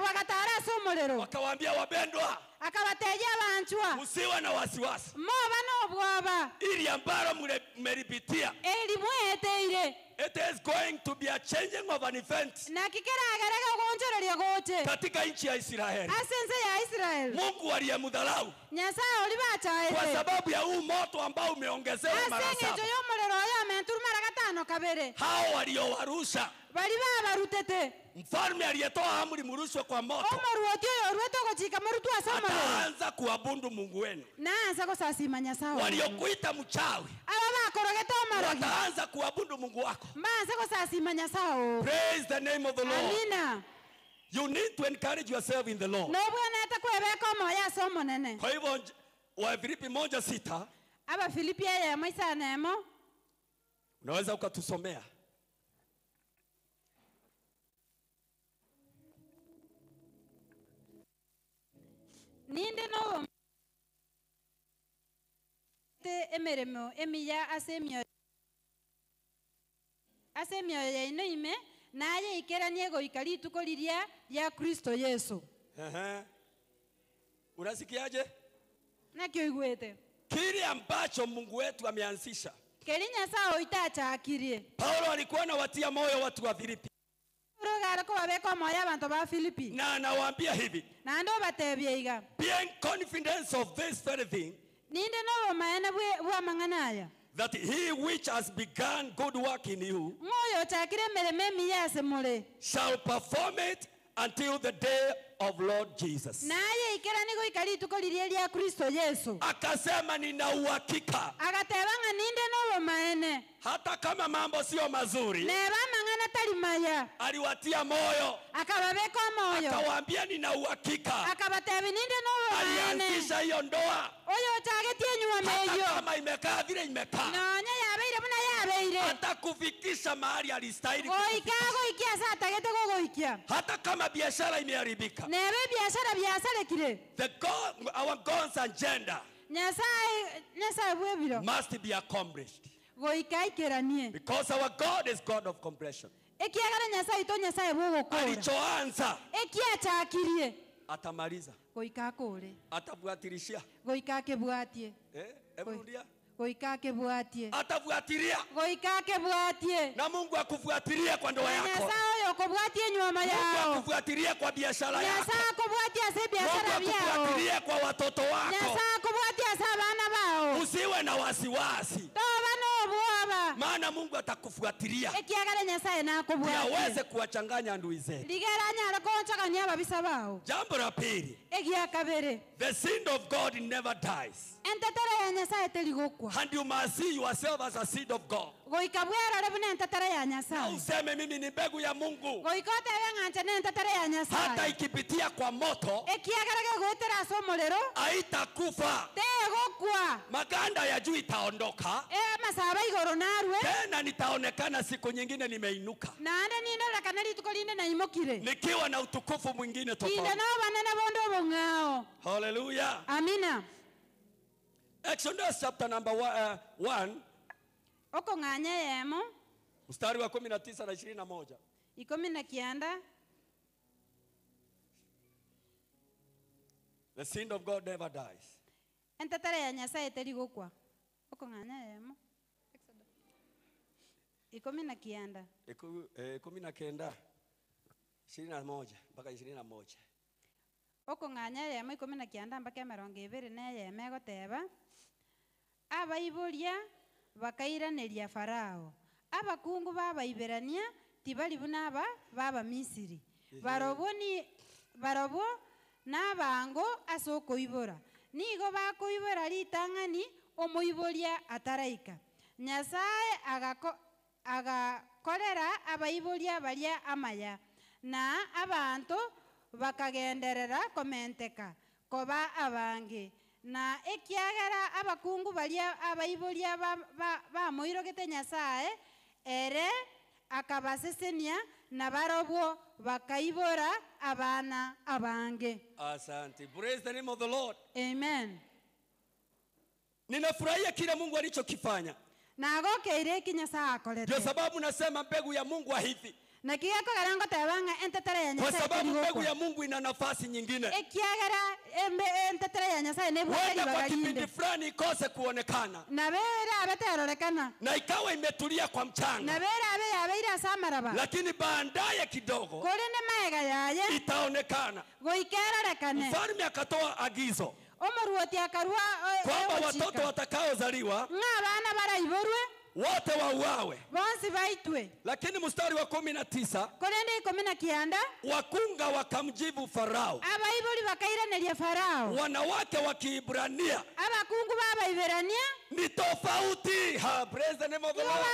Wakatara ase omorero. Wakawaambia wapendwa, Akabateja abanchwa. msiwe na wasiwasi. Moba nobwoba. Ili ambalo mmelipitia. Eri mweteire. It is going to be a changing of an event. Na kikeragerega ogonchoreria goche. Katika nchi ya Israeli. Ase ense ya Israeli. Mungu aliyemdharau. Nyasaye olibachaete. Kwa sababu ya huu moto ambao umeongezewa mara Ase 7. eng'encho y'omorero oyo amenturu mara gatano kabere. Hao waliowarusha. Bari babarutete. Mfalme aliyetoa amri murushwe kwa moto. Omoruoti oyo orwete ogochika morutwe ase omorero. Ataanza kuabudu Mungu wenu. Naanza gosasima Nyasaye. Waliokuita mchawi. Aba bakorogete omorogi. Wataanza kuabudu Mungu wako. Mbanze gosasima Nyasaye. Praise the name of the Lord. Amina. You need to encourage yourself in the Lord. Nobwenete kwebeka omoyo ase omonene. Kwa hivyo Wafilipi 1:6. Aba Filipi eyemo isano emo. Unaweza ukatusomea. Ninde no te emeremo emiya ase emioyo ase emioyo yaino ime naye ikeranie goika rituko riria ria Kristo Yesu. Unasikiaje? Nakio igwete. Kile ambacho Mungu wetu ameanzisha. Keri Nyasaye oitachakirie. Paulo alikuwa anawatia moyo watu wa Filipi. Na anawaambia hivi. Na ndo batebia iga. Being confident of this very thing. Ninde no maana bwa mang'ana aya. That he which has begun good work in you Moyo chakire mereme miyase mure. shall perform it until the day of Lord Jesus. Naye ikerani goika rituko riria ria Kristo Yesu. Akasema nina uhakika. Agateba ng'a ninde no maene. Hata kama mambo sio mazuri. Neba mang'ana tari maya. Aliwatia moyo. Akababeka moyo. Akawaambia nina uhakika. Akabatebi ninde no maene. Alianzisha hiyo ndoa. Oyo chagetie nyuma meyo. Hata kama imekaa vile imekaa. Nonya yabeire buna yabeire. Hata kufikisha mahali alistahili. Goika goikia sa tagete gogoikia. Hata kama biashara imeharibika. Nebe biashara biasarekire. The God, our God's agenda Nyasaye Nyasaye bwebiro must be accomplished. Goika ikeranie. Because our God is God of completion. Ekiagara Nyasaye to Nyasaye bwogokora. Alichoanza ekiachakirie atamaliza. Goika akore. Atafuatilishia. Goika akebwatie. Eburudia. Goika akebwatie. Atafuatilia. Goika akebwatie. Na Mungu akufuatilie kwa ndoa yako. Nyasaye okobwatie nyuma yao. Mungu akufuatilie kwa biashara yako. Nyasaye akobwatie ase biashara Mungu yao. akufuatilie kwa watoto wako. Nyasaye akobwatie ase abana bao. Usiwe na wasiwasi. Toba no bwoba. Maana Mungu atakufuatilia aweze kuwachanganya adui zetu. Jambo la pili, the seed of God never dies. And you must see yourself as a seed of God. Na useme mimi ni mbegu ya Mungu. Hata ikipitia kwa moto haitakufa. Maganda ya juu itaondoka. Tena nitaonekana siku nyingine nimeinuka, nikiwa na utukufu mwingine tofauti. Hallelujah. Amina. Exodus chapter number 1. Mstari wa 19 na 21. 19. The seed of God never dies. Entetera ya Nyasaye terigokwa. Okong'anya yemo. 19. 19. 21 mpaka 21. Okong'anya yemo 19 mpaka 21 egoteba abaiboria bakairaneria Farao. Abakungu babaiberania tibali buna baba Misiri. Barobwo nabango asokoibora. Nigo bakoibora ritang'ani omoiboria ataraika. Nyasaye agakorera abaiboria baria amaya na abantu bakagenderera komenteka koba abange. Na ekiagera abakungu baria abaiboria bamoirogete Nyasaye ere akabasesenia na barobwo bakaibora abana abange. Asante. Praise the name of the Lord. Amen. Ninafurahia kile Mungu alichokifanya. Na gokeire Nyasaye akorete. Ndio sababu nasema mbegu ya Mungu haifi. Na kigako tabanga entetera ya Nyasaye. Kwa sababu mbegu ya Mungu ina nafasi nyingine. Ekiagera entetera ya Nyasaye nebwatari kwa kipindi fulani ikose kuonekana. Na bera abeterorekana. Na ikawa imetulia kwa mchanga. Na bera abe yabeira samaraba. Lakini baadaye kidogo korende maega yaye itaonekana. Goikererekane. Mfalme akatoa agizo. Omoruoti akarua kwamba watoto watakaozaliwa ng'abana baraiborwe wote wauawe. Bonsi baitwe. Lakini mstari wa 19, korende 19, wakunga wakamjibu Farao. Abaibori bakairaneria Farao. Wanawake wa Kiebrania, abakungu babaiberania ni tofauti. Ha, praise the name of the Lord.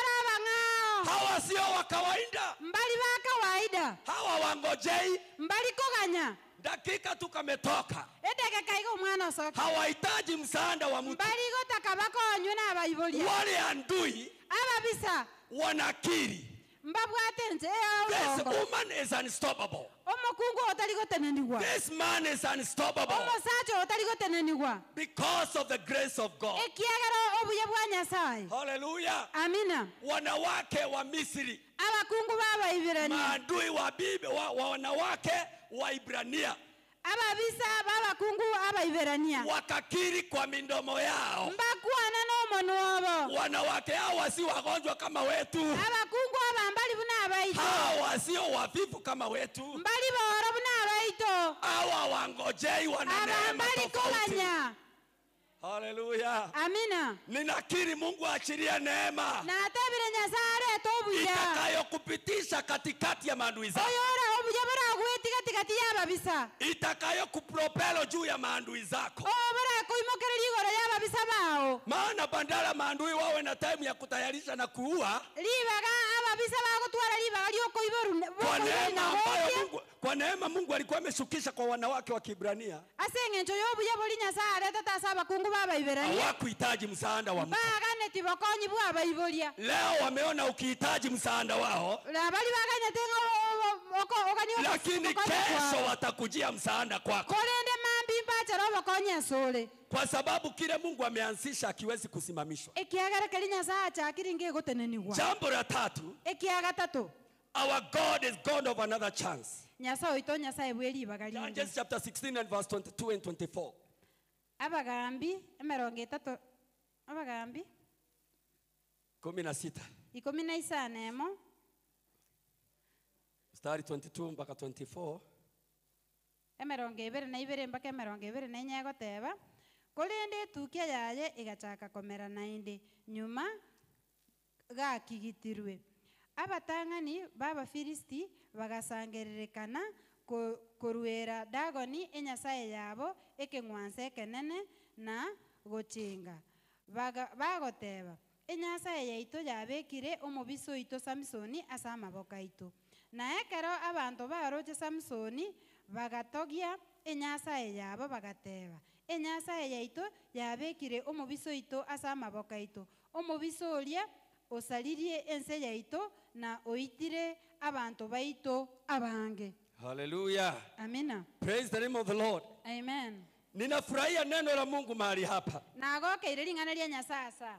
Hawa sio wa kawaida. Mbali ba kawaida. Hawa wangojei. Mbali koganya. Dakika tu kametoka. Edeka igo mwana soka. Hawahitaji msaada wa mtu. Mbali gotaka bakonywe na abaibori. Wale andui ababisa wanakiri. Mbabwatenze. This woman is unstoppable. Omokungu otaligotenenigwa. This man is unstoppable. Omosacho otaligotenenigwa. Because of the grace of God. Ekiagera obuye bwa Nyasaye. Hallelujah. Amina. Wanawake wa Misri, abakungu babaiberania, maadui wa bibi wa wanawake wa Ibrania, ababisa babakungu abaiberania wakakiri kwa midomo yao. Mbakuana no mono. Wanawake hawa si wagonjwa kama wetu. Abakungu abambali buna abaito. Hawa sio wavivu kama wetu. Mbali boro buna abaito. Hawa wangojei wana neema tofauti. Hallelujah. Amina. Ninakiri Mungu aachilie neema. Na atabire Nyasaye tobuya. Itakayokupitisha katikati ya maadui zako. Oyora obuya bora gweti katikati ya babisa. Itakayokupropelo juu ya maadui zako. Obora kuimokerera igoro ya babisa bao. Maana bandala maadui wawe na time ya kutayarisha na kuua. Libaga ababisa bagotwara libaga lyokoiboru. Kwa neema ambayo Mungu, kwa neema Mungu alikuwa ameshukisha kwa wanawake wa Kiebrania. Asengencho yobuya bori Nyasaye aretata saba kungu babaiberania. Hawakuhitaji msaada wa mtu. Baganeti bakonyi bwa baiboria. Leo wameona ukihitaji msaada wao. Labali baganete ngo lakini kesho watakujia msaada kwako. Korende mambi mbachero bakonye sole. Kwa sababu kile Mungu ameanzisha akiwezi kusimamishwa. Ekiagara kali Nyasaye achakiringe gotenenigwa. Jambo la tatu. Ekiaga tatu. Our God is God of another chance. Nyasaye oito Nyasaye bweri bagali. Judges chapter 16 and verse 22 and 24. Abagambi 30 abagambi 16 15 mstari 22 mpaka 24 22 mpaka 24 goteba korende tukia yaye igachaka komera nainde nyuma gakigitirwe. Abatang'ani b'Abafilisti bagasangererekana koruera Dagoni enyasaye yabo ekeng'wanso ekenene na gochenga. Bagoteba enyasaye yaito yabekire omobiso oito Samsoni ase amaboko aito. Na ekero abanto baroche Samsoni bagatogia enyasaye yabo bagateba enyasaye yaito yabekire omobiso oito ase amaboko aito. Omobiso oria osaririe ense yaito na oitire abanto baito abange. Hallelujah. Amina. Praise the name of the Lord. Amen. Ninafurahia neno la Mungu mahali hapa. Nagokeire ring'ana ria Nyasaye asa.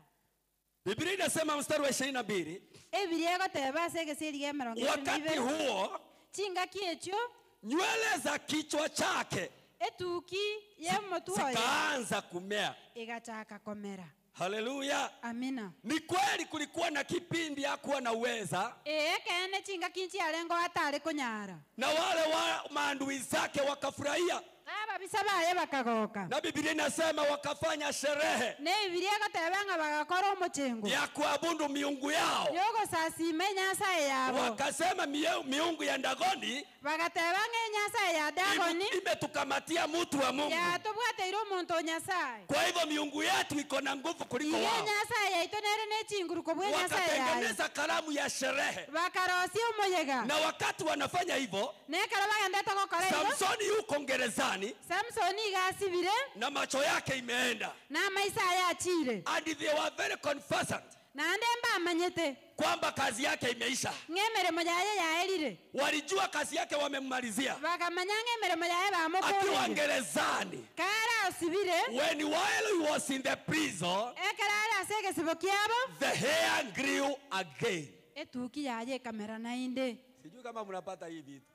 Biblia inasema mstari wa 22. Ebiria egoteba ase egeseri gia emerongo ebere na Wakati ibere. huo Chingaki echio nywele za kichwa chake etuki ya motu oye zikaanza kumea. Igachaka komera. Haleluya. Amina. Ni kweli kulikuwa na kipindi hakuwa na uweza. Kene chingaki nchi alengo atare kunyara. Na wale wa maadui zake wakafurahia. Ababisa baye bakagoka. Na Biblia inasema wakafanya sherehe. Ne Biblia egoteba ng'a bagakora omochengo ya kuabudu miungu yao. Yogosasima enyasaye yabo. Wakasema miungu ya Dagoni bagateba ng'a enyasaye ya Dagoni imetukamatia mtu wa Mungu. Yatobwateire omonto o Nyasaye. Kwa hivyo miungu yetu iko na nguvu kuliko Iye wao. Nyasaye yaito nere nechinguruko bwe Nyasaye yaye. Wakatengeneza karamu ya sherehe. Bakarosia omoyega. Na wakati wanafanya hivyo, nekero bagendete gokora igo, Samsoni yuko gerezani. Samsoni igasibire na macho yake imeenda. Na maisa yachire. And they were very confident. Na ande mbamanyete kwamba kazi yake imeisha. Ng'emeremo yaye yaerire. Walijua kazi yake wamemmalizia. Bakamanya ng'emeremo yaye bamukorire. Akiwa gerezani. Kara osibire. When while he was in the prison, ekero ase egesibo kiabo, the hair grew again. Etuki yaye kamera nainde. Sijui kama mnapata hii vitu.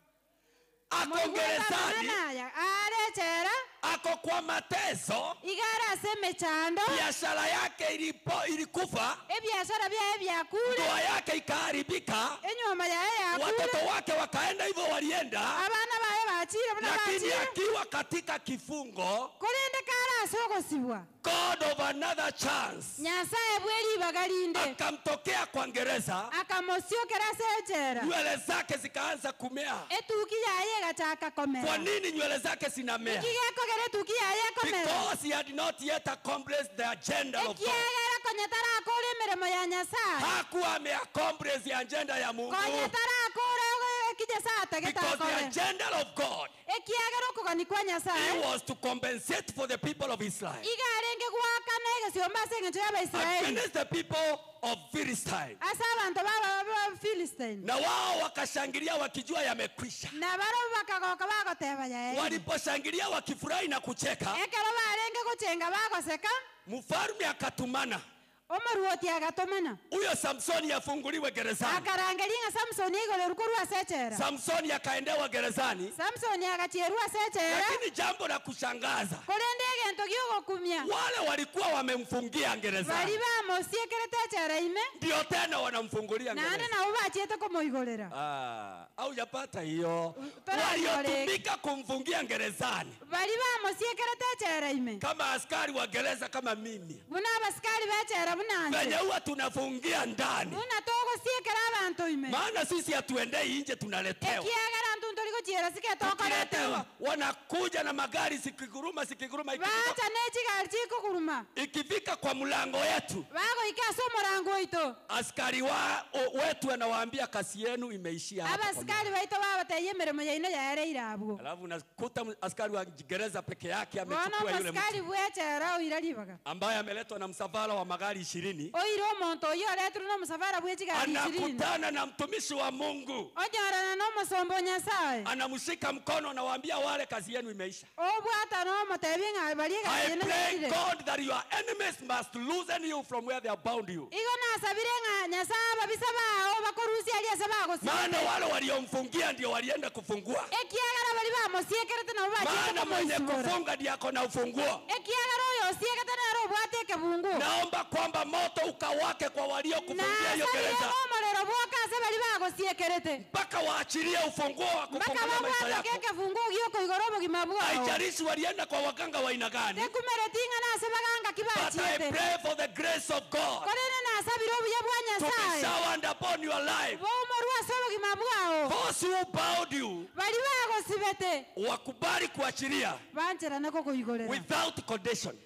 Ako gerezani, ako kwa mateso, igara ase mechando, biashara yake ilikufa, ebiashara byaye byakure, ndoa yake ikaharibika, enyuma yaye yakure, watoto wake wakaenda hivyo walienda, abana baye bachire buna lakini bachire, akiwa katika kifungo, korende kara ase ogosibwa, God of another chance Nyasaye bweri bagalinde, akamtokea kwa gereza, akamosiokera ase echera, nywele zake zikaanza kumea. Etuki yaye gachaka komera. Kwa nini nywele zake zinamea? Because he had not yet accomplished the agenda of God. Hakuwa ameaccomplish the agenda ya Mungu. Because the agenda of God, he was to compensate for the people of Israel against the people of Philistine. Na wao wakashangilia wakijua yamekwisha. Waliposhangilia wakifurahi na kucheka, mfalme akatumana omoruoti agatomana huyo Samsoni afunguliwe gerezani. Akarangeria Samsoni igorerwa asechera. Samsoni akaendewa gerezani. Samsoni agachierwa asechera. Lakini jambo la kushangaza, korende egento giogokumia, wale walikuwa wamemfungia gerezani bali bamosiekerete echera ime, ndio tena wanamfungulia gerezani. Nande na ubachiete komoigorera. Au japata hiyo. Waliotumika kumfungia gerezani bali bamosiekerete echera ime, kama askari wa gereza kama mimi, buna abaskari bechera venye huwa tunafungia ndani, maana sisi hatuendei nje, tunaletewa. Tukiletewa wanakuja na magari sikiguruma sikiguruma, ikifika kwa mlango wetu, askari wetu anawaambia kazi yenu imeishia hapa. Alafu unakuta askari wa gereza peke yake amechukua yule mtu ambaye ameletwa na msafara wa magari 20. Anakutana na mtumishi wa Mungu, anamshika mkono, anawaambia wale kazi yenu imeisha. I pray God that your enemies must loosen you from where they are bound you. Maana wale waliomfungia ndio walienda kufungua. Maana mwenye kufunga ndiye ako na ufunguo. Naomba kwamba moto ukawake kwa waliokufungia hiyo gereza, mpaka waachilie ufunguo wa kufungulia maisha yako. Haijalishi walienda kwa waganga wa aina gani, but I pray for the grace of God to be showered upon your life. Those who bound you wakubali kuachilia without condition.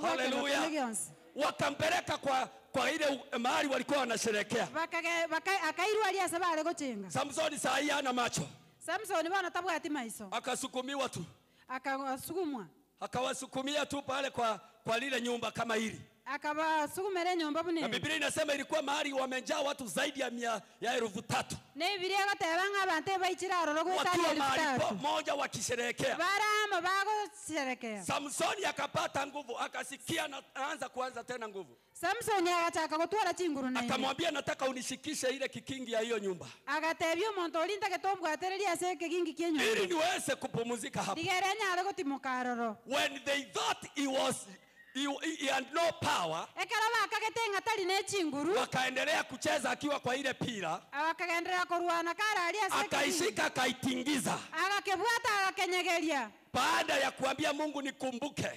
Hallelujah. Wakampeleka kwa ile mahali walikuwa wanasherehekea. Samsoni saa hii hana macho. Akasukumiwa tu. Akawasukumia tu pale kwa lile nyumba kama hili. Na Biblia inasema ilikuwa mahali wamejaa watu zaidi ya 3,000. Wakiwa mahali moja wakisherehekea. Samsoni akapata nguvu, akasikia na anaanza kuanza tena nguvu. Akamwambia, nataka unishikishe ile kikingi ya hiyo nyumba ili niweze kupumzika hapa. When they thought he had no power, wakaendelea kucheza akiwa kwa ile pira. Akaishika akaitingiza. Baada ya kuambia Mungu nikumbuke,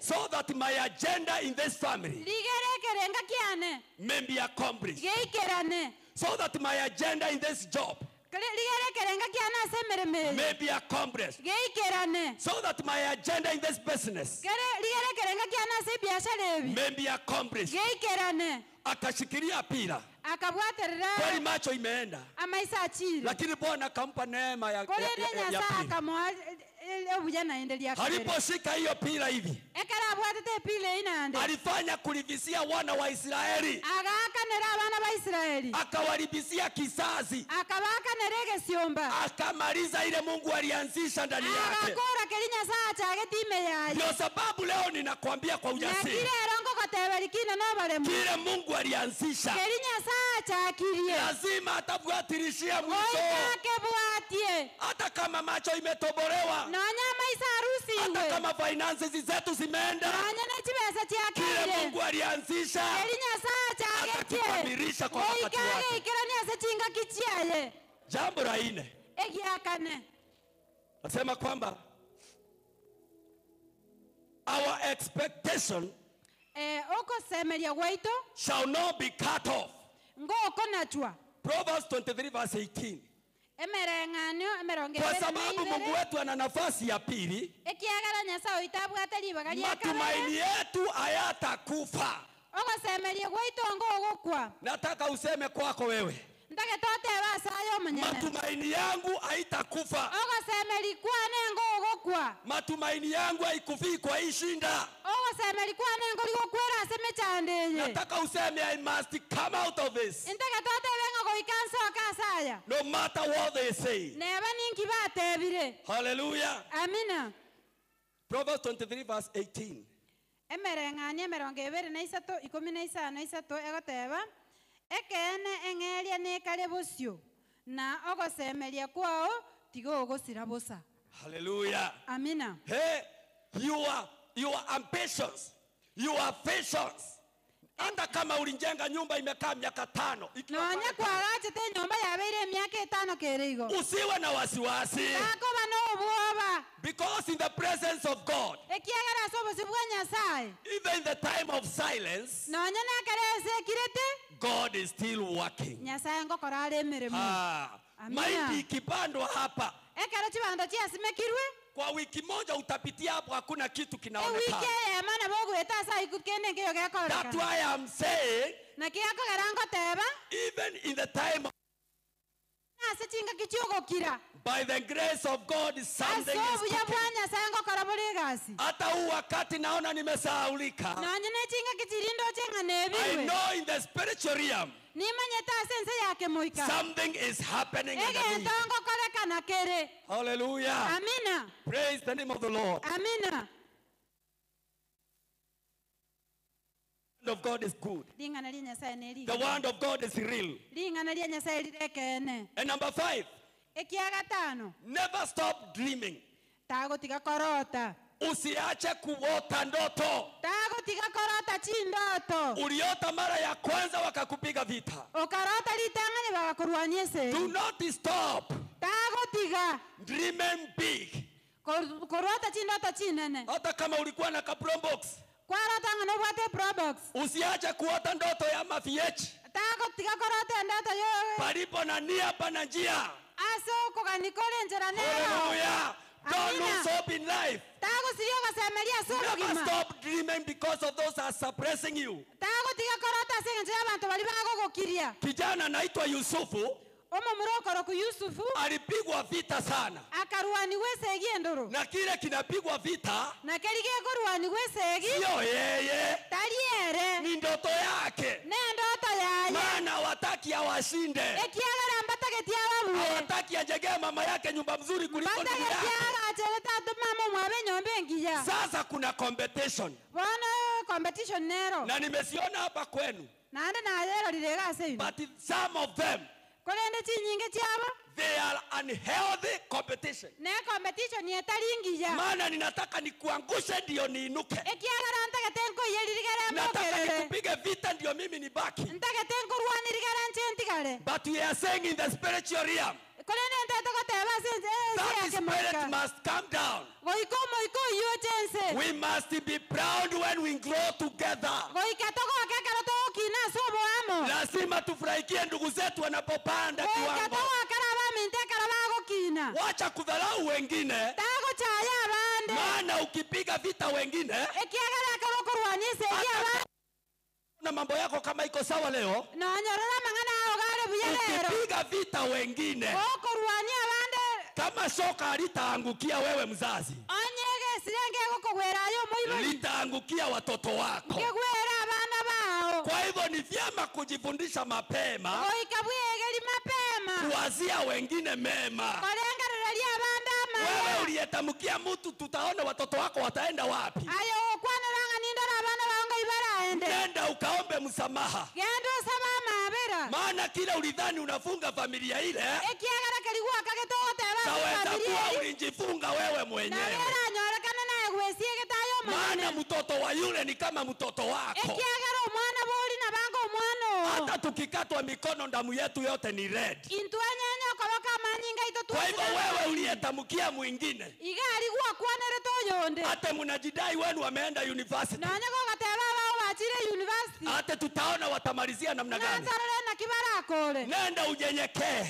so that my agenda in this family may be accomplished, so that my agenda in this job may be accomplished, so that my agenda in this business may be accomplished. Akashikilia pira. Kweli macho imeenda, lakini Bwana akampa neema ya pira. Aliposhika hiyo pira hivi, alifanya kulivisia wana wa Israeli, akawalibisia kizazi, akamaliza ile Mungu alianzisha ndani yake. Ndio sababu leo ninakwambia kwa ujasiri, kile Mungu alianzisha lazima atafuatilishia mwisho. Hata kama macho imetobolewa, hata kama finances zetu zimeenda, kile Mungu alianzisha atakikamilisha kwa wakati wake. Jambo la nne, nasema kwamba our expectation shall not be cut off. Proverbs 23 verse 18. Kwa sababu Mungu wetu ana nafasi ya pili, matumaini yetu hayatakufa. Nataka useme kwako wewe, matumaini yangu haitakufa. Matumaini yangu haikufii kwa hii shinda. Nataka useme I must come out of this, no matter what they say. Hallelujah. Amina. Proverbs 23 verse 18. Ekene engeria nekare bosio na ogosemeria kwao tigo ogosira bosa. Hallelujah. Amina. Hey, your ambitions, your visions. Hata kama ulijenga nyumba imekaa miaka 5, nonya kwagachete nyumba yabeire miaka 5 kere igo, usiwe na wasiwasi. Because in the presence of God, even in the time of silence, God is still working. Mahindi ikipandwa hapa, kwa wiki moja utapitia hapo, hakuna kitu kinaonekana. That's why I'm saying, even in the time of, by the grace of God, something is cooking. Hata huu wakati naona nimesahaulika, I know in the spiritual realm something is happening in the. Hallelujah. Amina. Praise the name of the Lord. Amina. The word of God is good. The word of God is real. And number 5, never stop dreaming. Usiache kuota ndoto. Tagotiga korota chindoto. Uliota mara ya kwanza wakakupiga vita. Okarota litangani bakakurwania se. Do not stop. Tagotiga. Dreaming big. Korota chindoto chinene. Hata kama ulikuwa na ka Probox. Kwarota ngano bwate Probox. Usiache kuota ndoto ya mafiechi. Tagotiga korota ndoto yo. Palipo na nia pana njia. Aso koganikore njera nero. Hallelujah. Don't lose hope in life. Never stop dreaming because of those are suppressing you. Kijana anaitwa Yusufu alipigwa vita sana. Na kile kinapigwa vita sio yeye, ni ndoto yake. Maana hawataki awashinde. Hawataki ajengee mama yake nyumba mzuri kuliko ndugu yake. Sasa kuna competition. Na nimesiona hapa kwenu. But some of them, they are unhealthy competition. Maana ninataka nikuangushe ndio niinuke. Nataka nikupige vita ndio mimi nibaki. But we are saying in the spiritual realm, that spirit must come down. We must be proud when we grow together. Lazima tufurahikie ndugu zetu wanapopanda kiwango. Wacha kudharau wengine. Maana ukipiga vita wengine, na mambo yako kama iko sawa leo, ukipiga vita wengine, kama shoka halitaangukia wewe mzazi, litaangukia watoto wako. Kwa hivyo ni vyema kujifundisha mapema, kuwazia wengine mema. Wewe uliyetamkia mtu, tutaona watoto wako wataenda wapi. Nenda ukaombe msamaha. Maana kila ulidhani unafunga familia ile, saweza kuwa ulijifunga wewe mwenyewe. Maana mtoto wa yule ni kama mtoto wako. Hata tukikatwa mikono damu yetu yote ni red. Kwa hivyo wewe uliyetamkia mwingine, hata mnajidai wenu wameenda university, hata tutaona watamalizia namna gani. Nenda unyenyekee.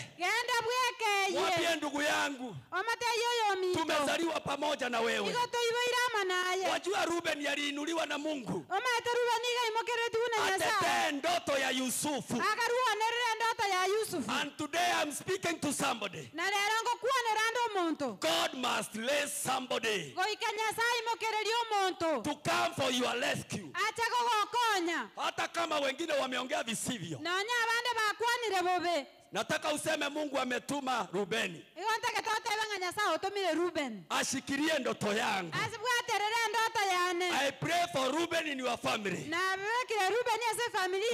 Mwambie ndugu yangu, tumezaliwa pamoja na wewe. Wajua Ruben aliinuliwa na Mungu atetee ndoto ya Yusufu. And today I'm speaking to somebody. God must raise somebody to come for your rescue. Hata kama wengine wameongea visivyo, nataka useme Mungu ametuma Rubeni ashikilie ndoto yangu. I pray for Ruben in your family.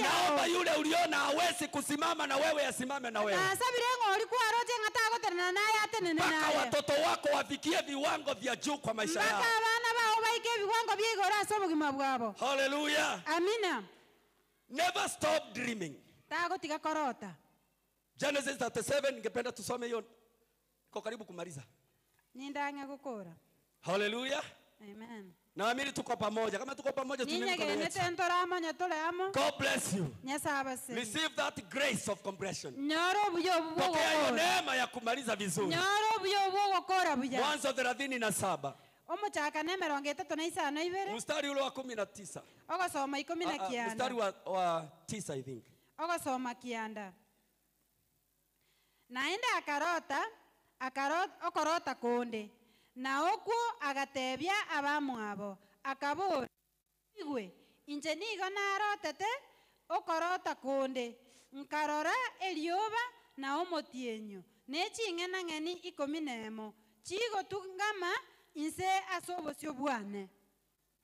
Naomba yule uliona hawezi kusimama na wewe asimame na wewe, mpaka watoto wako wafikie viwango vya juu kwa maisha yao. Hallelujah. Amina. Never stop dreaming. Genesis 37, ningependa tusome hiyo. Niko karibu kumaliza. Hallelujah. Amen. Naamini tuko pamoja. Kama tuko pamoja tunaenda. God bless you. Receive that grace of compassion. Pokea hiyo neema ya kumaliza vizuri. Mwanzo 37. Mstari ule wa 19. Mstari wa 9 I think. Naenda akarota, okorota konde. Na okwo agatebia abamwabo, akabora igwe inche nigo narotete okorota konde, nkarora erioba na omotienyo neching'enang'eni 11 chigotungama inse ase obosio bwane.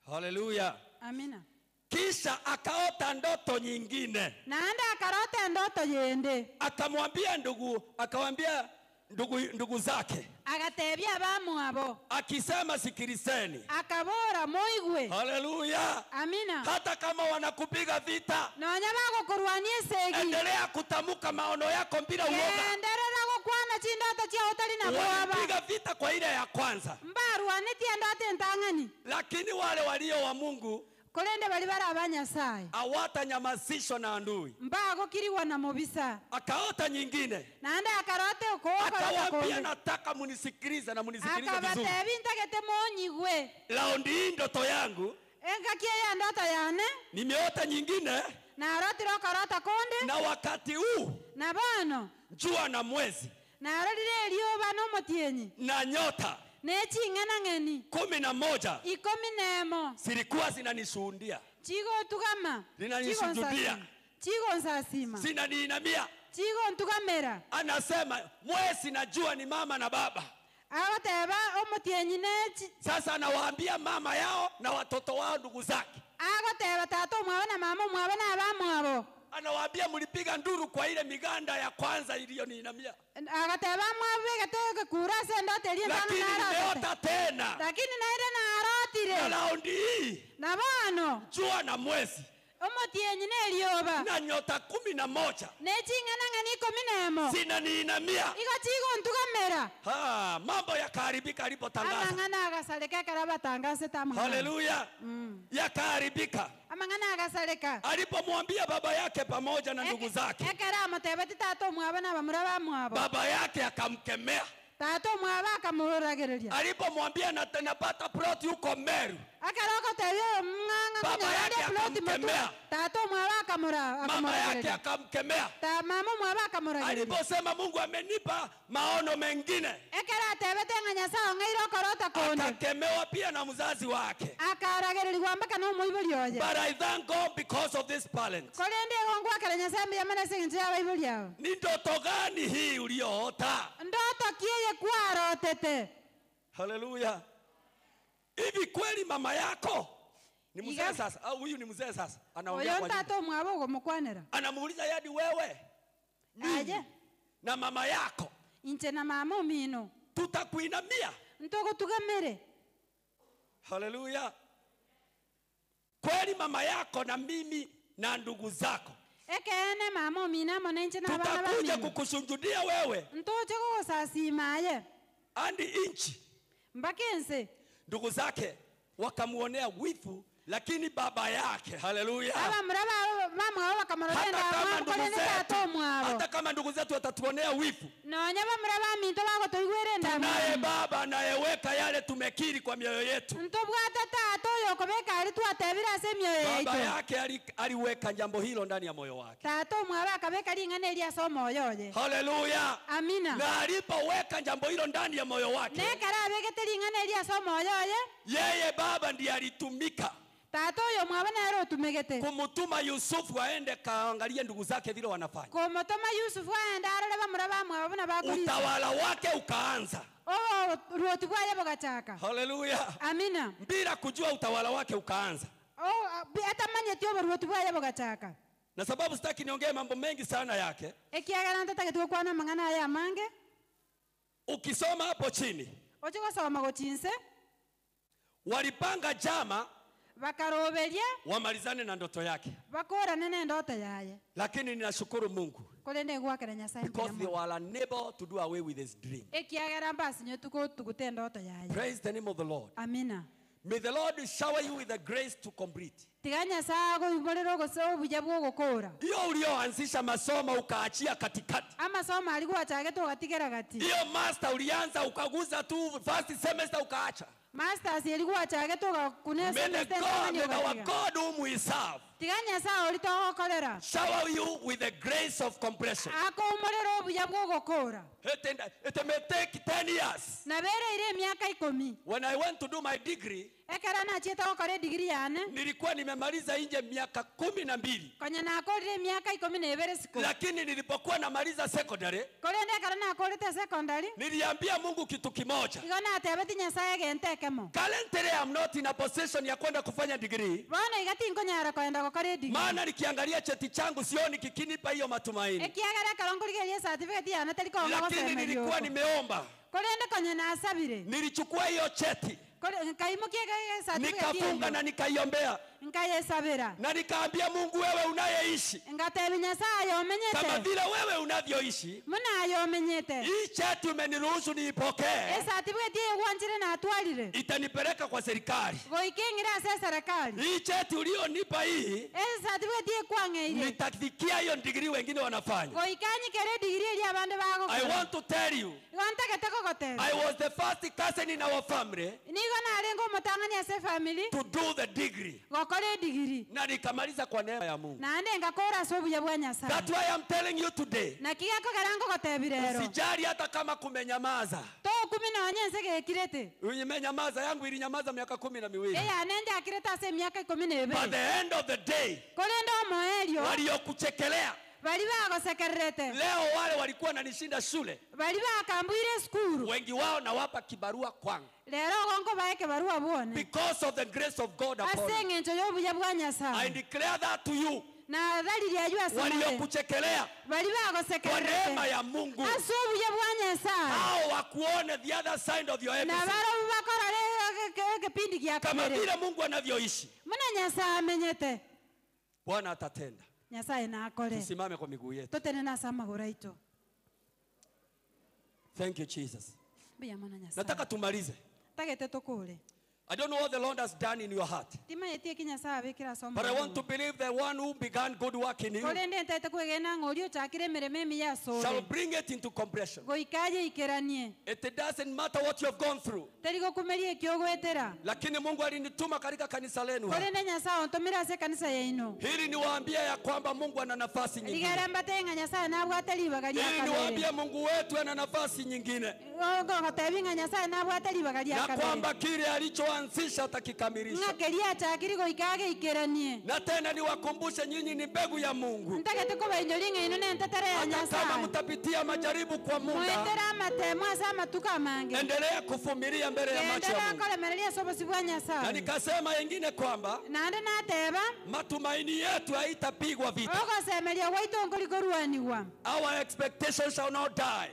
Hallelujah. Amina. Kisha akaota ndoto nyingine. Naenda akarota ndoto yende. Akamwambia ndugu, akamwambia ndugu zake agatebia bamwabo akisema, sikilizeni. Akabora moigwe. Haleluya. Amina. Hata kama wanakupiga vita, nonya bagokurwania segi, endelea kutamuka maono yako bila uoga. Endelea gokwana chindoto chia utali na bwaba. Walipiga vita kwa ile ya kwanza, mbarwanetie ndoto entang'ani, lakini wale walio wa Mungu kolende bali bara abanyasaye hawatanyamazishwa na adui. Mbagokiriwa na mubisa. Akaota nyingine naende akarote uko akawaambia, nataka munisikilize na munisikilize vizuri. Akabatebi ntagete monyigwe. Laundi hii ndoto yangu engakie ya ndoto yane nimeota nyingine narotire okorota konde, na wakati huu na bono jua na mwezi narorire erioba n'omotienyi na nyota neching'anang'eni 11 11 zilikuwa zinanishuhudia, chigotugama zinanishuhudia, chigonsasima, zinaniinamia, chigontugamera. Anasema mwezi na jua ni mama na baba. Agoteba omotienyi nechi. Sasa anawaambia mama yao na watoto wao ndugu zake. Agoteba tata omwabo na mama omwabo na abamwabo. Anawaambia mlipiga nduru kwa ile miganda ya kwanza iliyoniinamia. Agateba mwabegete kura sendo telie ndana na nimeota tena, lakini naire narotire na raundi hii na bono jua na mwezi omotienyi nerioba na nyota 11 neching'anang'ani 11 zinaniinamia, igo chigontugamera. Ha, mambo yakaharibika alipotangaza. Amang'ana agasaleka karabatangaze tamang'ana. Haleluya. Yakaharibika. Amang'ana agasaleka alipomwambia baba yake pamoja na ndugu zake. Ekera amotebeti tata omwabo na bamura bamwabo. Baba yake akamkemea. Tata omwabo akamuragereria. Alipomwambia napata plot huko Meru. Akaroko tebyo mng'ang'a baba yake akamkemea. Tata omwabo akamura. Mama yake akamkemea. Ta mama omwabo akamuragereria. Aliposema Mungu amenipa maono mengine. Ekera atebete ng'a Nyasaye ong'eire okorota konde. Akakemewa pia na mzazi wake. Akaragererigwa mpaka no moibori oye. But I thank God because of this parent. Korende gongwakera Nyasaye mbuya mono ase eng'encho ya abaibori abo. Ni ndoto gani hii uliyoota? Ndoto kieye kwarotete. Haleluya. Hivi kweli mama yako ni mzee sasa? Au huyu ni mzee sasa? Anaongea kwa nini? Oyo mwabo gomokwanera. Anamuuliza yadi wewe. Aje. Na mama yako. Inche na mama omino. Tutakuinamia. Ntogotugamere. Haleluya. Kweli mama yako na mimi na ndugu zako. Ekene mama omina mone inche na bana bamino. Tutakuja kukusujudia wewe. Ntoche gogosasima aye. Andi inchi. Mbakense. Ndugu zake wakamuonea wivu, lakini baba yake, haleluya, hata kama ndugu zetu watatuonea wivu, tunaye baba anayeweka yale tumekiri kwa mioyo yetu. Baba yake aliweka jambo hilo ndani ya moyo wake. Haleluya. Amina. Na alipoweka jambo hilo ndani ya moyo wake, yeye baba ndiye alitumika kumutuma Yusufu aende kaangalie ndugu zake vile wanafanya. Utawala wake ukaanza. Haleluya. Amina. Bila kujua utawala wake ukaanza. Na sababu sitaki niongee mambo mengi sana yake. Ukisoma hapo chini, walipanga jama wamalizane na ndoto yake. Lakini ninashukuru Mungu because they were unable to do away with his dream. Praise the name of the Lord. Amina. May the Lord shower you with the grace to complete. Hiyo ulioanzisha masomo ukaachia katikati. Hiyo master ulianza ukaguza tu first semester ukaacha. May the God, may our God whom we serve shower you with the grace of completion. It may take 10 years. When I went to do my degree, Nilikuwa nimemaliza nje miaka 12. Lakini nilipokuwa namaliza secondary, niliambia Mungu kitu kimoja. Currently I'm not in a position ya kwenda kufanya degree. Maana nikiangalia cheti changu sioni kikinipa hiyo matumaini. Lakini nilikuwa nimeomba. Nilichukua hiyo cheti, nikafunga na nikaiombea, na nikaambia Mungu, wewe unayeishi kama vile wewe unavyoishi, hii cheti umeniruhusu niipokee, itanipeleka kwa serikali. Hii cheti ulionipa hii, nitafikia hiyo degree wengine wanafanya. I want to tell you, I was the first cousin in our family to do the degree. Na nikamaliza kwa neema ya Mungu. That's why I'm telling you today. Usijali hata kama kumenyamaza. Umenyamaza, yangu ilinyamaza miaka 12. By the end of the day, waliokuchekelea leo, wale walikuwa wananishinda shule, wengi wao nawapa kibarua kwangu. Because of the grace of God upon me. I declare that to you. Waliokuchekelea kwa neema ya Mungu, hao wakuone the other side of your episode, kama vile Mungu anavyoishi. Bwana atatenda. Tusimame kwa miguu yetu. Thank you, Jesus. Nataka tumalize. I don't know what the Lord has done in your heart, but I want to believe the one who began good work in you shall bring it into completion. It doesn't matter what you have gone through. Lakini Mungu alinituma katika kanisa lenu hili niwaambie ya kwamba Mungu ana nafasi nyingine. Hili niwaambie Mungu wetu ana nafasi nyingine, na kwamba kile alichoanzisha atakikamilisha. Na tena niwakumbushe nyinyi ni mbegu ya Mungu. Hata kama mtapitia majaribu kwa muda, endelea kuvumilia mbele ya macho ya Mungu. Na nikasema yengine kwamba matumaini yetu haitapigwa vita. Our expectation shall not die.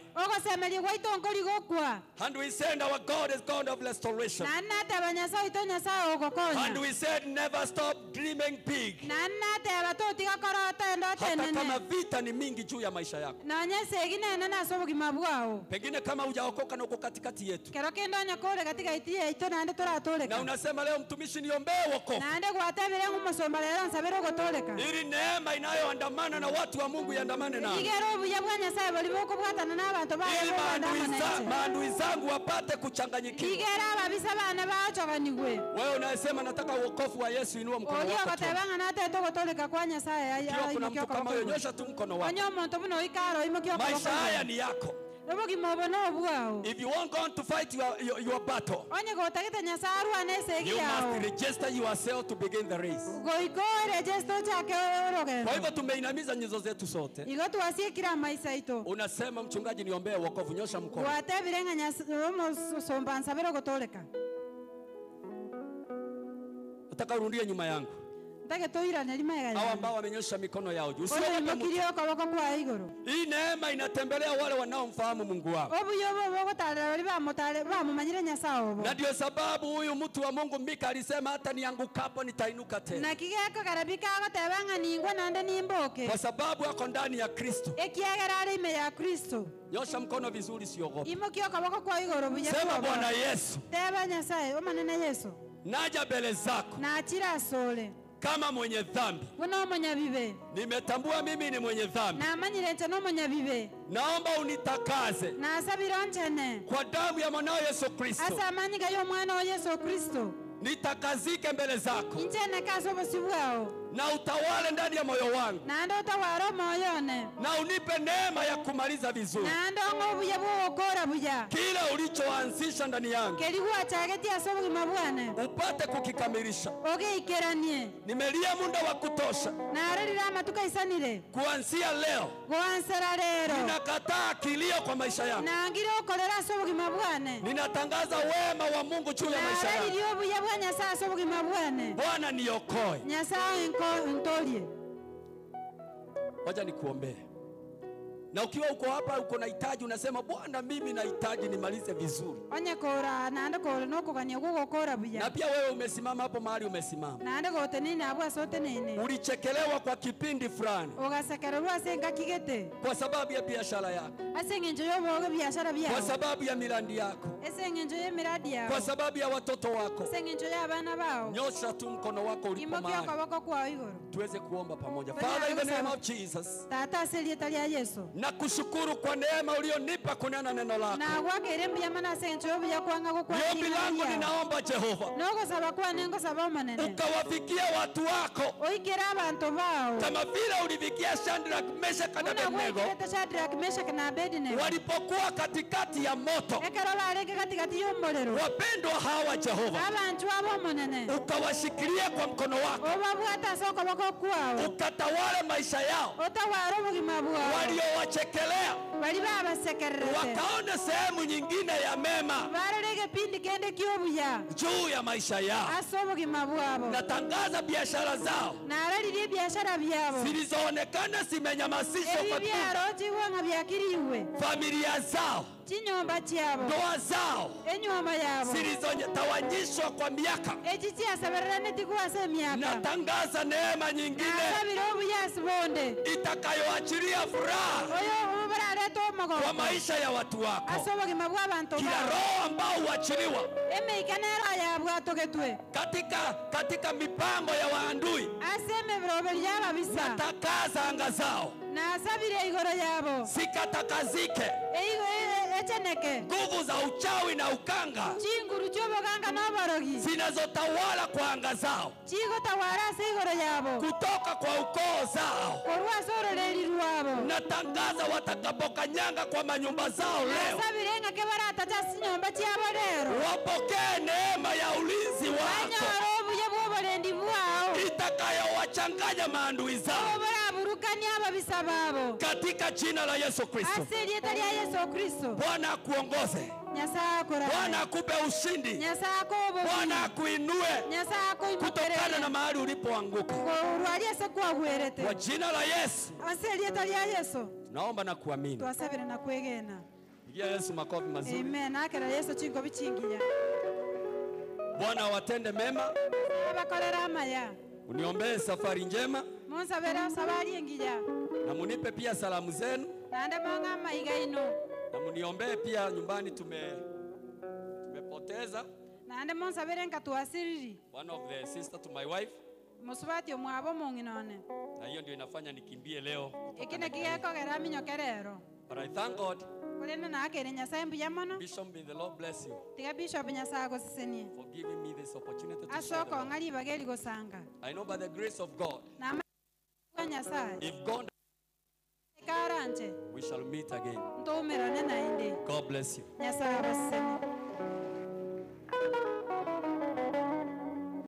And we said our God is God of restoration. And we said never stop dreaming big. Hata kama vita ni mingi juu ya maisha yako, pengine kama hujaokoka na uko katikati yetu, na unasema leo mtumishi niombee wokovu, ili neema inayoandamana na watu wa Mungu iandamane nao, ili maadui zangu wapate kuchanganyikiwa. Wewe unasema nataka wokovu wa Yesu, inua mkono wako. Ikiwa kuna mtu kama huyo, nyosha tu mkono wako. Maisha haya ni yako. If you want God to fight your battle, you must register yourself to begin the race. Kwa hivyo tumeinamiza nyuso zetu sote. Unasema mchungaji niombee wokovu, nyosha mkono. Nataka urudie nyuma yangu. Hao ambao wamenyosha mikono yao juu. Hii neema inatembelea wale wanaomfahamu Mungu wao. Na ndio sababu huyu mtu wa Mungu Mika alisema hata niangukapo nitainuka tena. Kwa sababu ako ndani ya Kristo. Nyosha mkono vizuri, siogope. Sema Bwana Yesu, naja mbele zako kama mwenye dhambi. Nimetambua mimi ni mwenye dhambi. Naomba unitakaze kwa damu ya mwanao Yesu Kristo. Nitakazike mbele zako. Na utawale ndani ya moyo wangu. Na unipe neema ya kumaliza vizuri. Kile ulichoanzisha ndani yangu upate kukikamilisha. Nimelia muda wa kutosha. Kuanzia leo ninakataa kilio kwa maisha yangu. Ninatangaza wema wa Mungu juu ya maisha yangu. Bwana niokoe. Wacha nikuombee. Na ukiwa uko hapa uko na hitaji, unasema Bwana mimi nahitaji nimalize vizuri. Na pia wewe umesimama hapo mahali umesimama. Ulichekelewa kwa kipindi fulani. Kwa sababu ya biashara yako. Kwa sababu ya miradi yako. Kwa sababu ya watoto wako. Nyosha tu mkono wako ulipo mahali. Tuweze kuomba pamoja. Father, in the name of Jesus. Nakushukuru kwa neema ulionipa kunena neno lako. Ombi langu ninaomba Jehova, ukawafikia watu wako kama vile ulifikia Shadrach, Meshach na Abednego walipokuwa katikati ya moto. Wapendwa hawa Jehova, ukawashikilia kwa mkono wako, ukatawale maisha yao. Waliowachekelea wakaona sehemu nyingine ya mema juu ya maisha yao. Natangaza biashara zao zilizoonekana zimenyamazishwa kwa familia zao, ndoa zao zilizotawanyishwa kwa miaka. Natangaza neema nyingine itakayoachilia furaha kwa maisha ya watu wako. Kila roho ambao huachiliwa katika mipango ya waandui, natakaza anga zao zikatakazike. Nguvu za uchawi na ukanga zinazotawala kwa anga zao kutoka kwa ukoo zao, natangaza watakapokanyanga kwa manyumba zao leo wapokee neema ya ulinzi wako itakayowachanganya maadui zao katika jina la Yesu Kristo. Bwana akuongoze. Bwana akupe ushindi. Bwana akuinue kutokana na mahali ulipoanguka. Kwa jina la Yesu tunaomba na kuamini. Pigia Yesu makofi mazuri. Amen. Bwana awatende mema. Uniombee safari njema. Na munipe pia salamu zenu. Na muniombee pia nyumbani tumepoteza one of the sister to my wife. Na hiyo ndio inafanya nikimbie leo. But I thank God. Bishop, may the Lord bless you for giving me this opportunity to share the word. I know by the grace of God, if God, we shall meet again. God bless you.